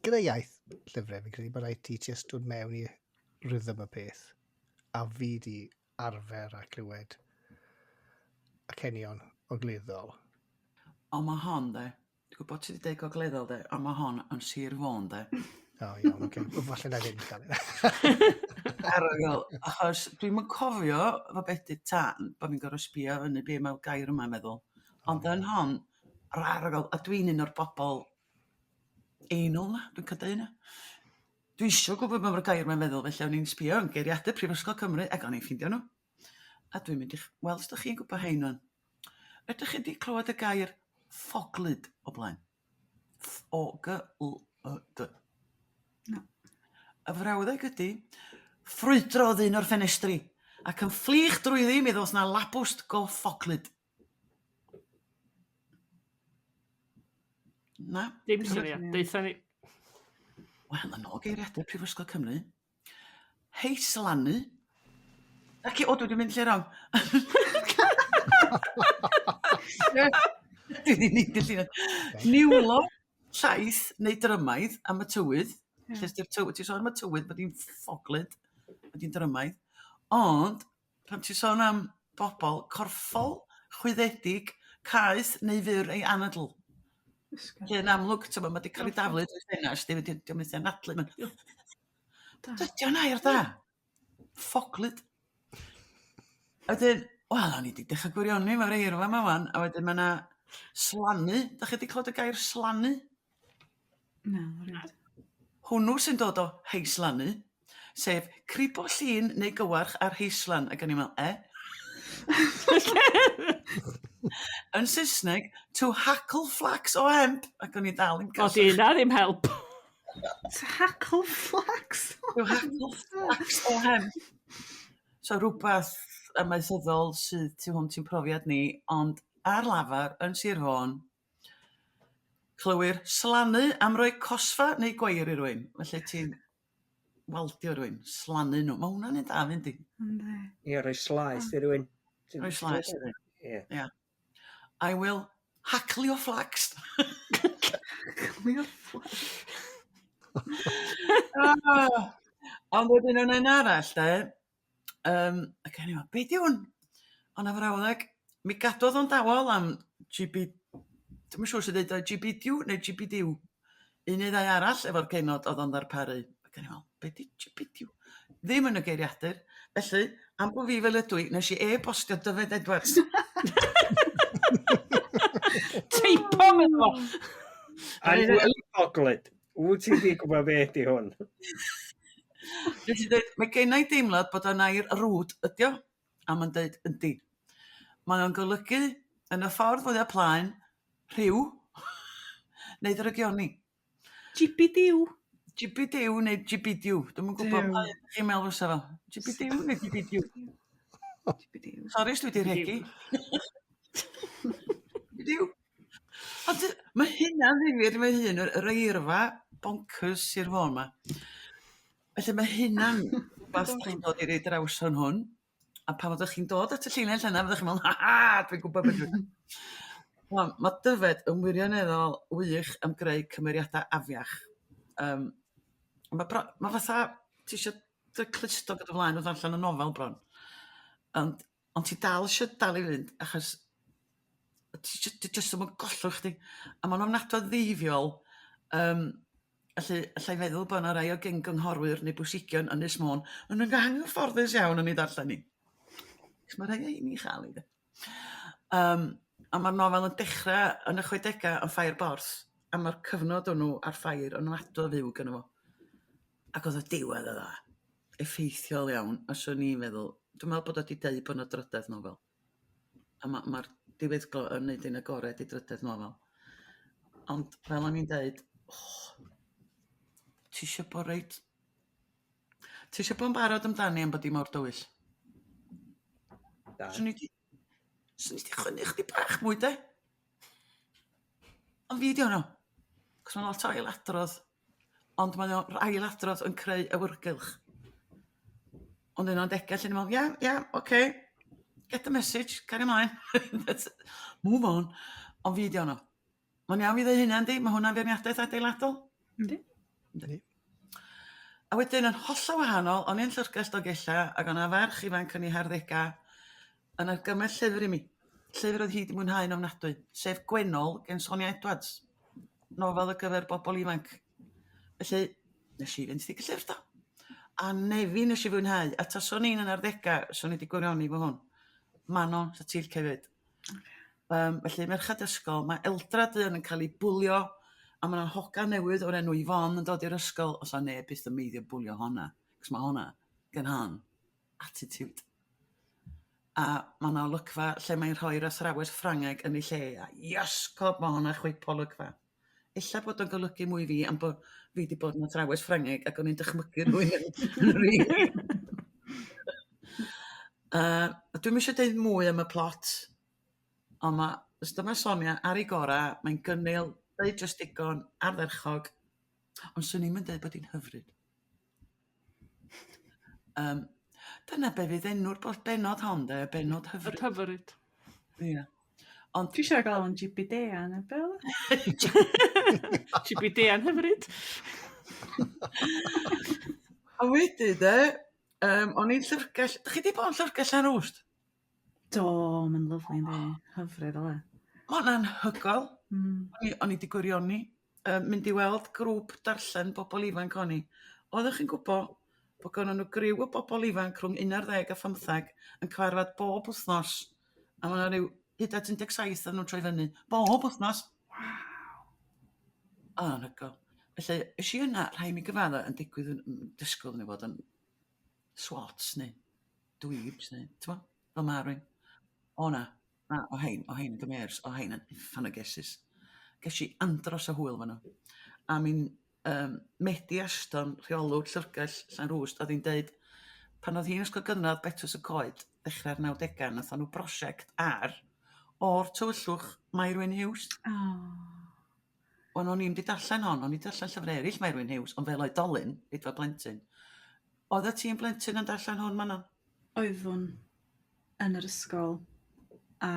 gyda iaith llyfrau, fi'n credu bod rhaid ti jyst dod mewn i rhythm y peth. A fi di arfer a clywed acenion ogleddol. Ond mae hon, de. Dwi'n gwybod ti wedi deud gogleddol, de, ond mae hon yn Sir Fôn, de. O, iawn, oce. Falle na ddim cael ei. Arogl, achos dwi'm yn cofio efo Bedydd Tân bod fi'n gorfod sbio fyny be mae'r gair yma'n meddwl. Ond yn hon, yr arogl, a dwi'n un o'r bobl anal na, dwi'n cael deud hynna. Dwi isio gwybod be mae'r gair 'ma'n feddwl, felly o'n i'n sbio yn geiriadur Prifysgol Cymru ac o'n i'n ffindio nhw. A dwi'n mynd i'ch weld os dych chi'n gwybod rhein wan. Ydych chi 'di clywed y gair ffoglyd o blaen? F-O-G-L-Y-D. Na. Y frawddeg ydy, ffrwydrodd un o'r ffenestri, ac yn fflych drwyddi mi ddoth 'na labwst go ffoglyd. Na? Dim syniad. Deutha ni. Wel, yn ôl geiriadur Prifysgol Cymru, heislanu. Ac o, dwi wedi mynd lle wrong. Dwi wedi mynd i lle Niwlo, llaith neu drymaidd am y tywydd. Ie. Lle 'di'r tywydd, ti'n sôn am y tywydd bod hi'n ffoglyd, bod hi'n drymaidd. Ond Pan ti'n sôn am bobl corffol, chwyddedig, caeth neu fyr ei anadl. Lle yn amlwg, ti'n mae 'di cael ei daflu drwy ffenast, dim wedi methu anadlu. Mae'n... Dydy o'n air da. Ffoglyd. A wedyn, wel, o'n i 'di dechrau gwirioni efo'r eirfa 'ma 'wan, a wedyn mae 'na slanu. Dach chi 'di clywed y gair slanu? Na, erioed. Hwnnw sy'n dod o heislanu, sef cribo llun neu gywarch ar heislan, ac o'n i'n meddwl, e? Yn Saesneg, to hackle flax o hemp, ac o'n i dal yn O, di hynna ddim help. To hackle flax? To hackle flax o hemp. So rhywbeth amaethyddol sydd tu hwnt i'n profiad ni, ond ar lafar yn Sir Fôn, Clywir slanu am roi cosfa neu gweir i rywun. Felly ti'n waldio rywun, slanu nhw. Mae hwnna'n un da, fyndi? Yndi. Ie, rhoi slaes i rywun. Rhoi slaes i rywun. Ie. Ie. I will hackle your flax. Hackle your flax. Ah! Ond wedyn yn un arall de, Yym, ac o'n i'n meddwl, be 'di hwn? Ond na frawddeg, mi gadwodd o'n dawel am GB, dwi'm yn siŵr sut i ddeud o, GBDW neu GBDW. Un neu ddau arall efo'r genod oedd o'n ddarparu. Ac o'n i'n meddwl, be 'di GBDW? Ddim yn y geiriadur. Felly, am bo fi fel ydw i, nes i e-bostio Dyfed Edwards. Teipo medda fo. Annual Foglyd. Wyt ti 'di gwybod be ydi hwn? Nes i ddeud, mae genna i deimlad bod o'n air rude ydi o? A mae'n deud, yndi. Mae o'n golygu, yn y ffordd fwya plaen, rhyw, neu ddrygioni. Jibidiw. Jibidiw neu jibidiw. Dwi'm yn gwybod Duw. pa un dach chi'n meddwl fysa fo. Jibidiw neu jibidiw? Jibidiw. Sori os dwi 'di rhegi. Jibidiw. Ond yy ma' hynna'n ddifyr mae hun yr yr eirfa boncyrs Sir Fôn 'ma. Felly ma' hynna'n rwbath 'dach chi'n dod i roi draws yn hwn. A pan fyddwch chi'n dod at y llinell yna fyddwch chi'n meddwl ha ha dwi'n gwybod be' dwi Wel ma' Dyfed yn wirioneddol wych am greu cymeriada afiach. Yym ma' bro- ma' fatha ti isio dy clustog o dy flaen wrth ddarllen y nofel bron. Ond ond ti dal isio dal i fynd achos ti jy- 'di jyst ddim yn gollwng chdi. A ma'n ofnadwy o ddeifiol yym felly allai feddwl bo' 'na rai o gyn-gynghorwyr neu bwysigion Ynys Môn yn anghyfforddus iawn yn ei darllen 'i. 'Chos ma' rhai o 'heini i cha'l 'i de. Yym a ma'r nofel yn dechra yn y chwedega yn Ffair Borth a ma'r cyfnod hwnnw ar ffair yn ofnadwy o fyw gynno fo. Ac o'dd y diwedd yn dda. Effeithiol iawn a 'swn i'n meddwl dwi'n meddwl bod o 'di deud bo' 'na drydedd nofel. A ma' ma'r diweddglo yn neud hi'n agored i drydedd nofel. Ond fel o'n i'n deud ti isio bo' reit ti isio bo' yn barod amdani am bod 'i mor dywyll. Da. Swn i 'di swn i 'di chwynnu chdi bach mwy 'de? Ond fi 'di honno. 'C'os ma' lot o ailadrodd. Ond mae o ailadrodd yn creu awyrgylch. Ond yn adega lle o'n i'n me'wl ia ia oce get the message caria mlaen. Move on. Ond fi 'di honno. Mae'n iawn i ddeu hynna yndi? Ma' hwnna'n feirniadaeth adeiladol? Yndi. Yndi. A wedyn yn hollol wahanol o'n i yn llyfrgell Dolgella ag o' 'na ferch ifanc yn 'i harddega yn argymell llyfr i mi. Llyfr oedd hi 'di mwynhau'n ofnadwy, sef Gwennol gen Sonia Edwards. Nofel ar gyfer bobl ifanc. Felly nes i fynd i llyfr do. A nefyn nes i fwynhau a taswn i'n 'yn arddega swn i 'di gwirioni 'fo hwn. Manon 'sa ti'n licio 'fyd. Yym felly merched ysgol ma' Eldra druan yn ca'l 'i bwlio A ma' 'na hogan newydd o'r enw Yvonne yn dod i'r ysgol, os 'a neb byth yn meiddio bwlio honna, 'cos ma' honna gen hon attitude. A ma' 'na olygfa lle mae'n rhoi'r athrawes Ffrangeg yn ei lle a iasgob ma' honna'n chwip o olygfa. Ella bod o'n golygu mwy i fi am bo' fi 'di bod yn athrawes Ffrangeg ac o'n i'n dychmygu rhywun yn yn rili Yy dwi'm isio deud mwy am y plot ond ma' os dyma Sonia ar ei gora' mae'n gynnil, deud jyst digon, ardderchog, ond swn i'm yn deud bod hi'n hyfryd. Yym dyna be' fydd enw'r bo- bennod hon 'de, y bennod hyfryd. Y hyfryd. Ia. Ond Dwi isio gael o'n Jibidea neu be' o'dd o? Jibidea'n hyfryd. A wedyn 'de yym o'n i'n llyfrgell... Dych chi 'di bod yn llyfrgell Llanrwst? Do, mae'n lyfli yndi? Hyfryd o le. Ma' hwnna'n anhygoel. O'n i o'n i 'di gwirioni yy mynd i weld grŵp darllen bobol ifanc o'n i. Oeddech chi'n gwbo bod gynnon nhw griw o bobol ifanc rhwng 11 a phymtheg yn cyfarfod bob wythnos a ma' 'na ryw hyd at 17 ohonyn nhw'n troi fyny bob wythnos. Waw. O anhygoel. Felly es i yna, rhaid mi gyfadda, yn digwydd yn disgwyl i ni fod yn swats neu dweebs neu t'mo' fel ma' rywun. O na, na, o hein, o hein yn gymêrs, o hein yn uffan o gesys. Ges i andros o hwyl 'fo nhw. A mi'n yym Medi Ashton, rheolwr llyfrgell Llanrwst, oedd hi'n deud pan oedd hi'n ysgol gynradd Betws y Coed ddechrau'r nawdegau nathon nhw brosiect ar O'r Tywyllwch Mairwyn Hughes. Oh. Wel o'n i'm 'di darllen hon, o'n i 'di darllen llyfrau eraill Mairwyn Hughes, ond fel oedolyn, nid fel plentyn. Oeddet ti'n blentyn yn darllen hwn Manon? Oeddwn yn yr ysgol a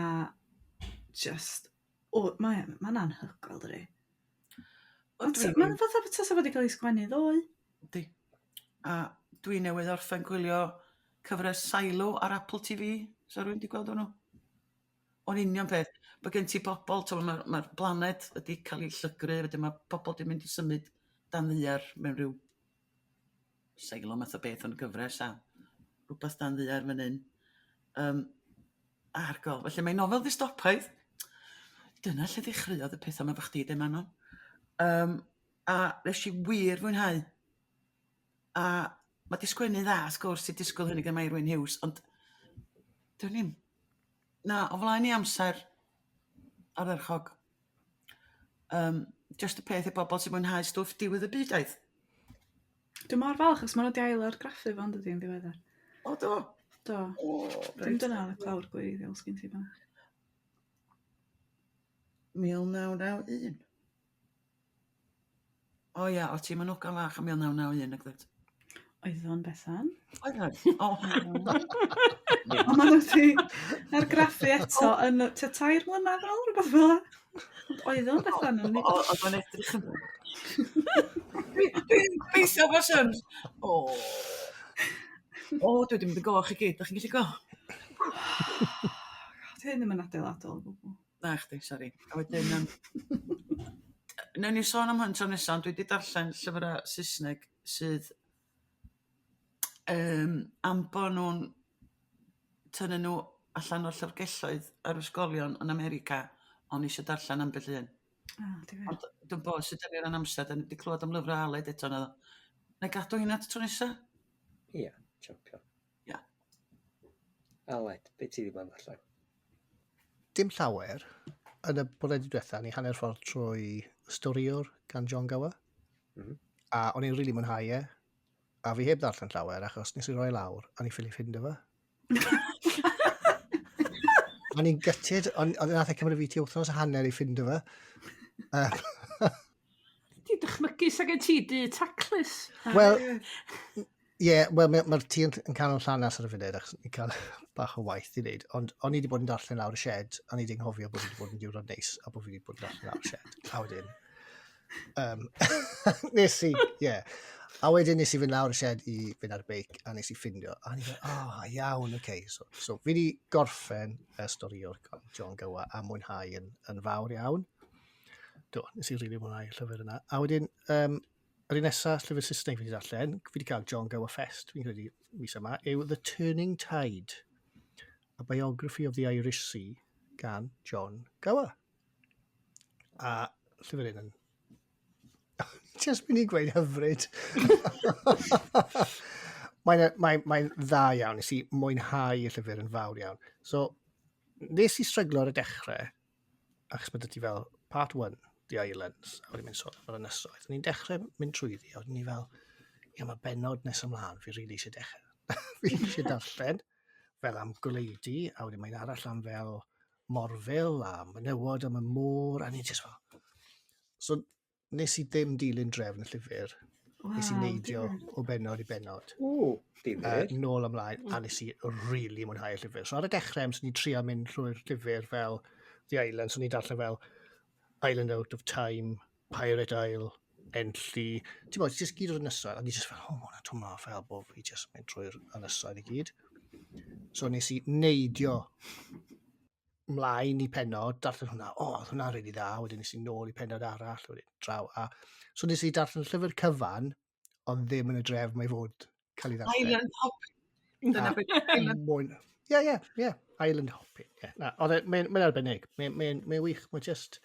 just o mae mae'n anhygoel dydi? Mae'n fatha tasa fo 'di cael ei sgwennu ddoe. Yndi. A dwi newydd orffen gwylio cyfres Silo ar Apple TV. Sa rywun 'di gweld hwnnw? O'n union peth. Mae gen ti bobl, t'mo' ma'r ma'r blaned wedi cael ei llygru, wedyn ma' pobl 'di mynd i symud dan ddaear mewn rhyw silo math o beth yn y gyfres a rhywbeth dan ddaear fan hyn. Yym argol. Felly mae'n nofel ddystopaidd. Dyna lle ddechreuodd y pethau 'ma efo chdi de Manon. Yym a nes i wir fwynhau. A ma' 'di sgwennu dda wrth gwrs ti disgwyl hynny gan Mairwyn Hughes ond dwn i'm. Na, o flaen i amser ardderchog. Yym jyst y peth i bobl sy'n mwynhau stwff diwedd y byd aidd. Dwi mor falch achos ma' nhw 'di ail argraffu fo yndydi yn ddiweddar. O do? Do. O Dim reit. dyna oedd y clawr gwreiddiol sgin ti fan. 1991. O ia, o' ti'm yn ogan fach yn 1991 nag wyt? Oedd o'n Bethan. Oedd o? O. Ond maen nhw wedi argraffu eto yn tua 3 mlynedd yn ôl, rhywbeth fel 'na. Ond oedd o'n Bethan yn... Oedd o'n edrych yn... Dwi'n gweithio efo syms. O. O, dwi wedi mynd yn goch i gyd, da chi'n gallu gweld? God, hyn ddim yn adeiladol o gwbl. Na chdi, sori. A wedyn yym newn ni sôn am hwn tro nesa ond dwi 'di darllen llyfra Saesneg sydd yym am bo' nhw'n tynnu nhw allan o'r llyfrgelloedd yr ysgolion yn America o'n i isio darllen ambell un. Ah, difyr. Ond dwi'm bo' sut 'dan ni o ran amser 'dan ni 'di clywed am lyfra Aled eto naddo? Nai gadw heina at tro nesa? Ia, champion. Ia. Aled, be ti 'di bod yn ddarllen? Dim llawer. Yn y bwledi diwetha, ni hanner ffordd trwy Storïwr gan John Gower. A o'n i'n rili really mwynhau e. A fi heb ddarllen llawer, achos nes i roi lawr, a ni ffili ffindo fe. O'n i'n gutted, ond on nath e cymryd fi ti wythnos a hanner i ffindo fe. Di dychmygu sa gen ti dŷ taclus. Wel, ie, yeah, wel, mae'r ma tŷ yn canol llanas ar y funud, achos ni'n cael bach o waith i wneud. Ond o'n i wedi bod yn darllen lawr y shed, a o'n i wedi anghofio bod fi wedi bod yn diwrnod neis, a bod fi wedi bod yn darllen lawr y shed. A wedyn, nes i, ie. Yeah. A wedyn nes i fynd lawr y shed i fynd ar beic, a nes i ffindio. A o'n i fel, oh, iawn, oce. Okay. So fi wedi gorffen y stori o'r John Gower a mwynhau yn fawr iawn. Do, nes i rili mwynhau y llyfr yna. A wedyn, yr un nesaf, llyfr Saesneg fi wedi darllen, fi wedi cael John Gower Fest, fi'n credu mis yma, yw The Turning Tide, A Biography of the Irish Sea gan John Gower. A llyfr un yn Just mynd i gweud hyfryd. Mae'n mae, mae dda iawn. Nes i mwynhau y llyfr yn fawr iawn. So, nes i stryglo ar y dechrau, achos mae ti fel part 1, The Islands, a wedyn mynd sôn am yr ynysoedd. O'n i'n dechrau mynd trwyddi, a wedyn ni fel, ia, mae benod nes ymlaen, fi rili eisiau dechrau. Fi eisiau darllen, fel am goleudy, a wedyn mae'n arall am fel morfil a menywod am y môr, a ni'n just fel. So, nes i ddim dilyn drefn y llyfr. Wow, nes i neidio o benod i benod. O, difyr. Nôl ymlaen, a nes i really mwynhau y llyfr. So ar y dechrau, amser ni'n trio mynd trwy'r llyfr fel The Island, so ni'n darllen fel Island Out of Time, Pirate Isle, Enlli, ti'n bod, jyst gyd o'r ynysoedd, a ni jyst fel, oh, ma hwnna'n twmlo fel bod fi jyst mynd trwy'r ynysoedd i gyd. So nes i neidio mlaen i penod, darllen hwnna, o, oh, oedd hwnna'n rili dda, wedyn nes i nôl i penod arall, wedyn draw, a so nes i darllen llyfr cyfan, ond ddim yn y dref mae fod cael ei ddarllen. Island hopping. Dyna beth island. Mwyn... Ie, ie, ie. Island hopping. Ie. Na, ond mae'n mae arbennig. Mae'n mae, mae wych. Mae'n just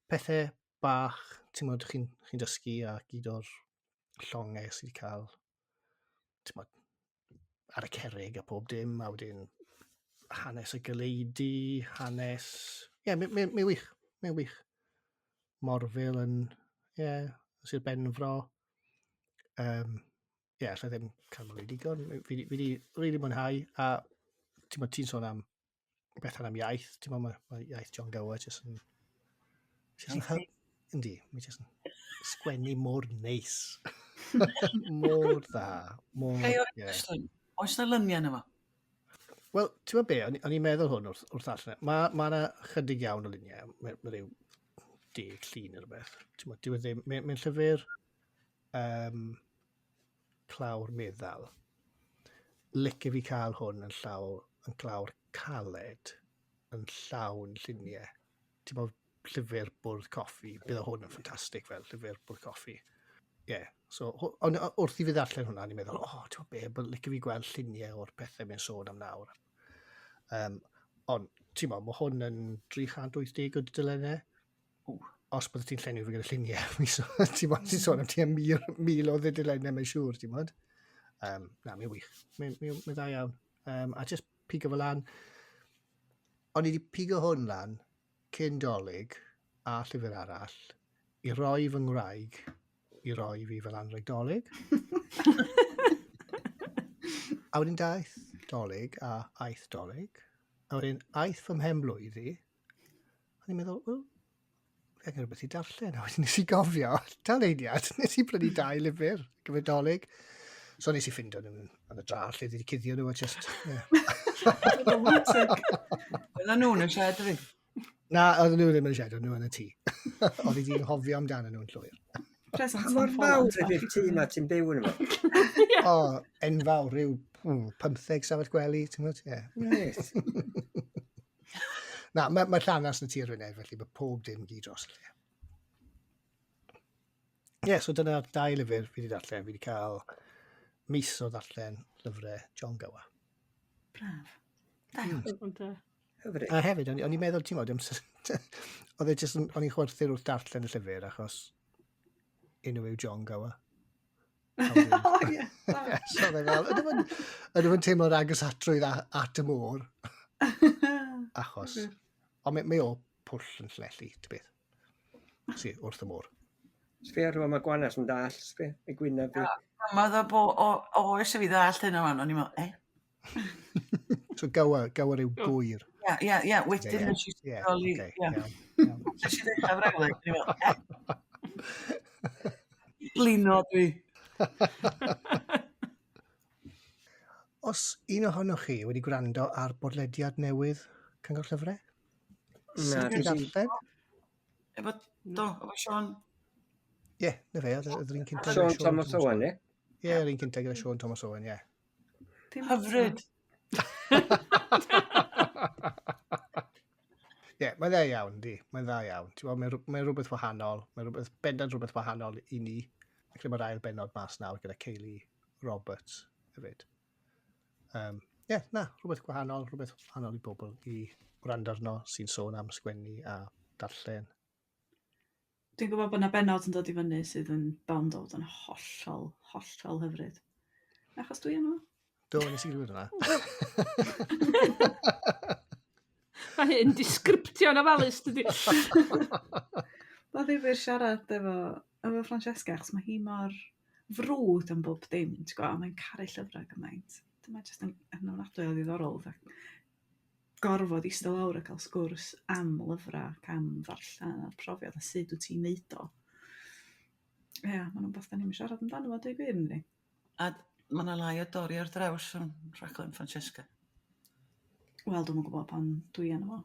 pethau bach, ti'n modd, chi'n chi dysgu a gyd o'r llongau sydd wedi cael, ti'n modd, ar y cerrig a pob dim, a wedyn hanes y gyleidi, hanes. Ie, yeah, mae'n mae, mae wych, mae'n wych. Morfil yn, ie, yeah, Sir Benfro. Ie, yeah, allai ddim cael mwy digon. Fi wedi really mwynhau, a ti'n ti sôn am Bethan am iaith, ti'n meddwl mae, mae iaith John Gower jyst yn... Jyst yn hyb, yndi, mae jyst yn sgwennu mor neis. Mor dda. Mor, yeah. Oes na lyniau yna fo? Wel, ti'n meddwl be, o'n i'n meddwl hwn wrth allan. Mae ma yna chydig iawn o luniau, mae ma rhyw 10 llun neu rhywbeth. Ti'n meddwl, dyw e ddim, mae'n mae llyfr clawr meddal. Licio fi cael hwn yn llaw, yn clawr caled, yn llawn lluniau. Ti'n meddwl, llyfr bwrdd coffi, bydd hwn yn ffantastig fel llyfr bwrdd coffi. Ie, yeah, so ond wrth i fi ddarllen hwnna, ni'n meddwl, o, oh, ti'n meddwl be, licio fi gweld lluniau o'r pethau mae'n sôn am nawr. Ond, ti'n meddwl, mae hwn yn 380 o dudalennau. Os bydde ti'n llenwi fe gyda lluniau, ti'n bod, ti'n sôn am tua 1,000 o ddudalennau, mae'n siŵr, ti'n bod. Na, mae'n wych. Mae'n mae, mae dda iawn. A just pigo fe lan. O'n i wedi pigo hwn lan cyn Dolig a llyfr arall i roi fy ngwraig i roi fi fel anrheg Dolig. A wedyn daeth Dolig a aeth Dolig. A wedyn aeth fy mhen blwydd i. A ni'n meddwl, wel, fi angen rhywbeth i darllen. A wedyn nes i gofio, tal eiliad, nes i brynu 2 lyfr gyfer Dolig. So nes i ffindo nhw yn y drar lle wedi cuddio nhw a just... Yeah. Oedden nhw'n y shed, fi? Na, oedden nhw ddim yn y shed, oedden nhw yn y tŷ. Oedd i di'n hofio amdano nhw'n llwyr. Present Pa mor am fawr Fallout ydy'r tŷ ma ti'n byw yn efo? O, enfawr, rhyw 15 safell gwely, ti'n gwybod? Ie. Reit. Na, mae ma llanas yn y tir rhywun, felly mae pob dim gyd dros y lle. Ie, yeah, so dyna'r 2 lyfr fi wedi darllen. Fi wedi cael mis o ddarllen lyfrau John Gower. Braf. Da iawn. Hyfryd. A hefyd, o'n i'n meddwl, ti'n modd, oedd e jyst o'n i'n chwerthin wrth darllen y llyfr, achos enw yw John Gower. O, ie. So oedd e fel, ydw i'n teimlo'r agosatrwydd at y môr? Achos, ond mae o pwll yn Llanelli, ty beth. Si, wrth y môr. Sbia rhywun mae Gwanas yn dall, sbia, y gwyneb fi. Mae dda bo, o, oes i fi ddallt hynna fan, o'n i'n meddwl, eh? So Gower yw gwyr. Ie, ie, ie, wedyn nes i sylweddoli, Ie, ie. iawn, iawn. Nes i ddechrau frawddeg, o'n i'n meddwl, eh? Blino dwi. Os un ohonoch chi wedi gwrando ar bodlediad newydd Cyngor Llyfrau? Na, Sut i dwi ddarllen? Efo, do, efo Sean. Ie, na fe, oedd yr un cyntaf. Sean Thomas Owen, ie? Ie, yr un cyntaf gyda Sean Thomas Owen, ie. Hyfryd. Ie, mae'n dda iawn, di. Mae'n dda iawn. Ti'n gwbod, mae'n rhywbeth wahanol. Mae'n rhywbeth, bendant rhywbeth wahanol i ni. Ac mae'r ail bennod mas nawr gyda Kayleigh Roberts hefyd. Ie, na, rhywbeth gwahanol, rhywbeth wahanol i bobl i wrando arno sy'n sôn am sgwennu a darllen. Dwi'n gwybod bod 'na bennod yn dod i fyny sydd yn bownd o fod yn hollol, hollol hyfryd. Achos dwi yno. Do, nes i glywed hwnna. Mae hyn di sgriptio'n ofalus, dydy. Mae'n ddifyr siarad efo, efo Francesca, achos mae hi mor frwd am bob dim, ti'n gwybod, a mae'n caru llyfrau gymaint. Dyma jyst yn yn ofnadwy o ddiddorol, fatha gorfod eistedd lawr a cael sgwrs am lyfrau ac am ddarllen a'r profiad a sut wyt ti'n neud o. Ie, yeah, mae'n rhywbeth da ni'n siarad amdano fo, dweud gwir, ynddi? A mae yna lai o dorri ar draws yn rhaglen Francesca. Wel, dwi'm yn gwybod pan dwi arno fo.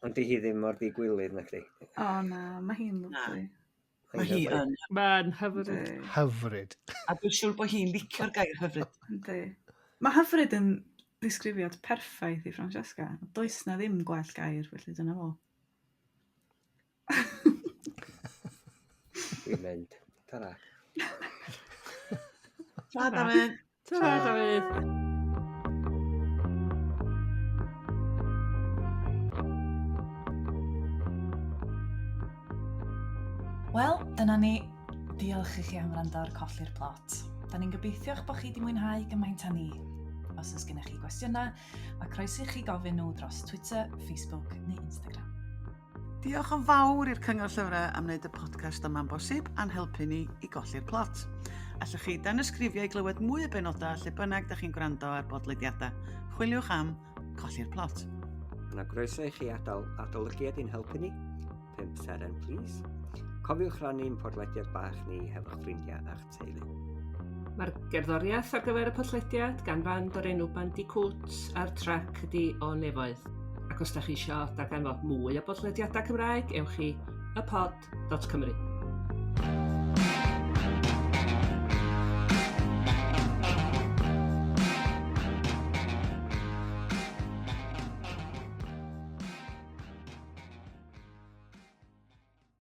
Ond di hi ddim mor ddigwilydd na chdi. O na, mae hi'n lyfli. Mae hi yn. Mae'n hyfryd. Yndi. Hyfryd. A dwi'n siŵr bod hi'n licio'r gair hyfryd. Yndi. Mae hyfryd yn ddisgrifiad perffaith i Francesca. Does na ddim gwell gair, felly dyna fo. Dwi'n mynd. Tara. Ta, Dafydd. Ta, Dafydd. Wel, dyna ni. Diolch i chi am wrando ar Colli'r Plot. Da ni'n gobeithio eich bod chi wedi mwynhau gymaint â ni. Os oes gennych chi gwestiynau, mae croeso i chi gofyn nhw dros Twitter, Facebook neu Instagram. Diolch yn fawr i'r Cyngor Llyfrau am wneud y podcast yma'n bosib a'n helpu ni i golli'r plot. Allwch chi danysgrifio i glywed mwy o benodau lle bynnag da chi'n gwrando ar bodlediadau. Chwiliwch am Colli'r Plot. Yna groeso i chi adael adolygiad i'n helpu ni. 5 seren, please. Cofiwch rannu'n podlediad bach ni hefo'ch ffrindiau a'ch teulu. Mae'r gerddoriaeth ar gyfer y podlediad gan fand o'r enw Bandicoot a'r trac ydi O Nefoedd. Ac os da chi eisiau darganfod mwy o bodlediadau Cymraeg, ewch i ypod.cymru.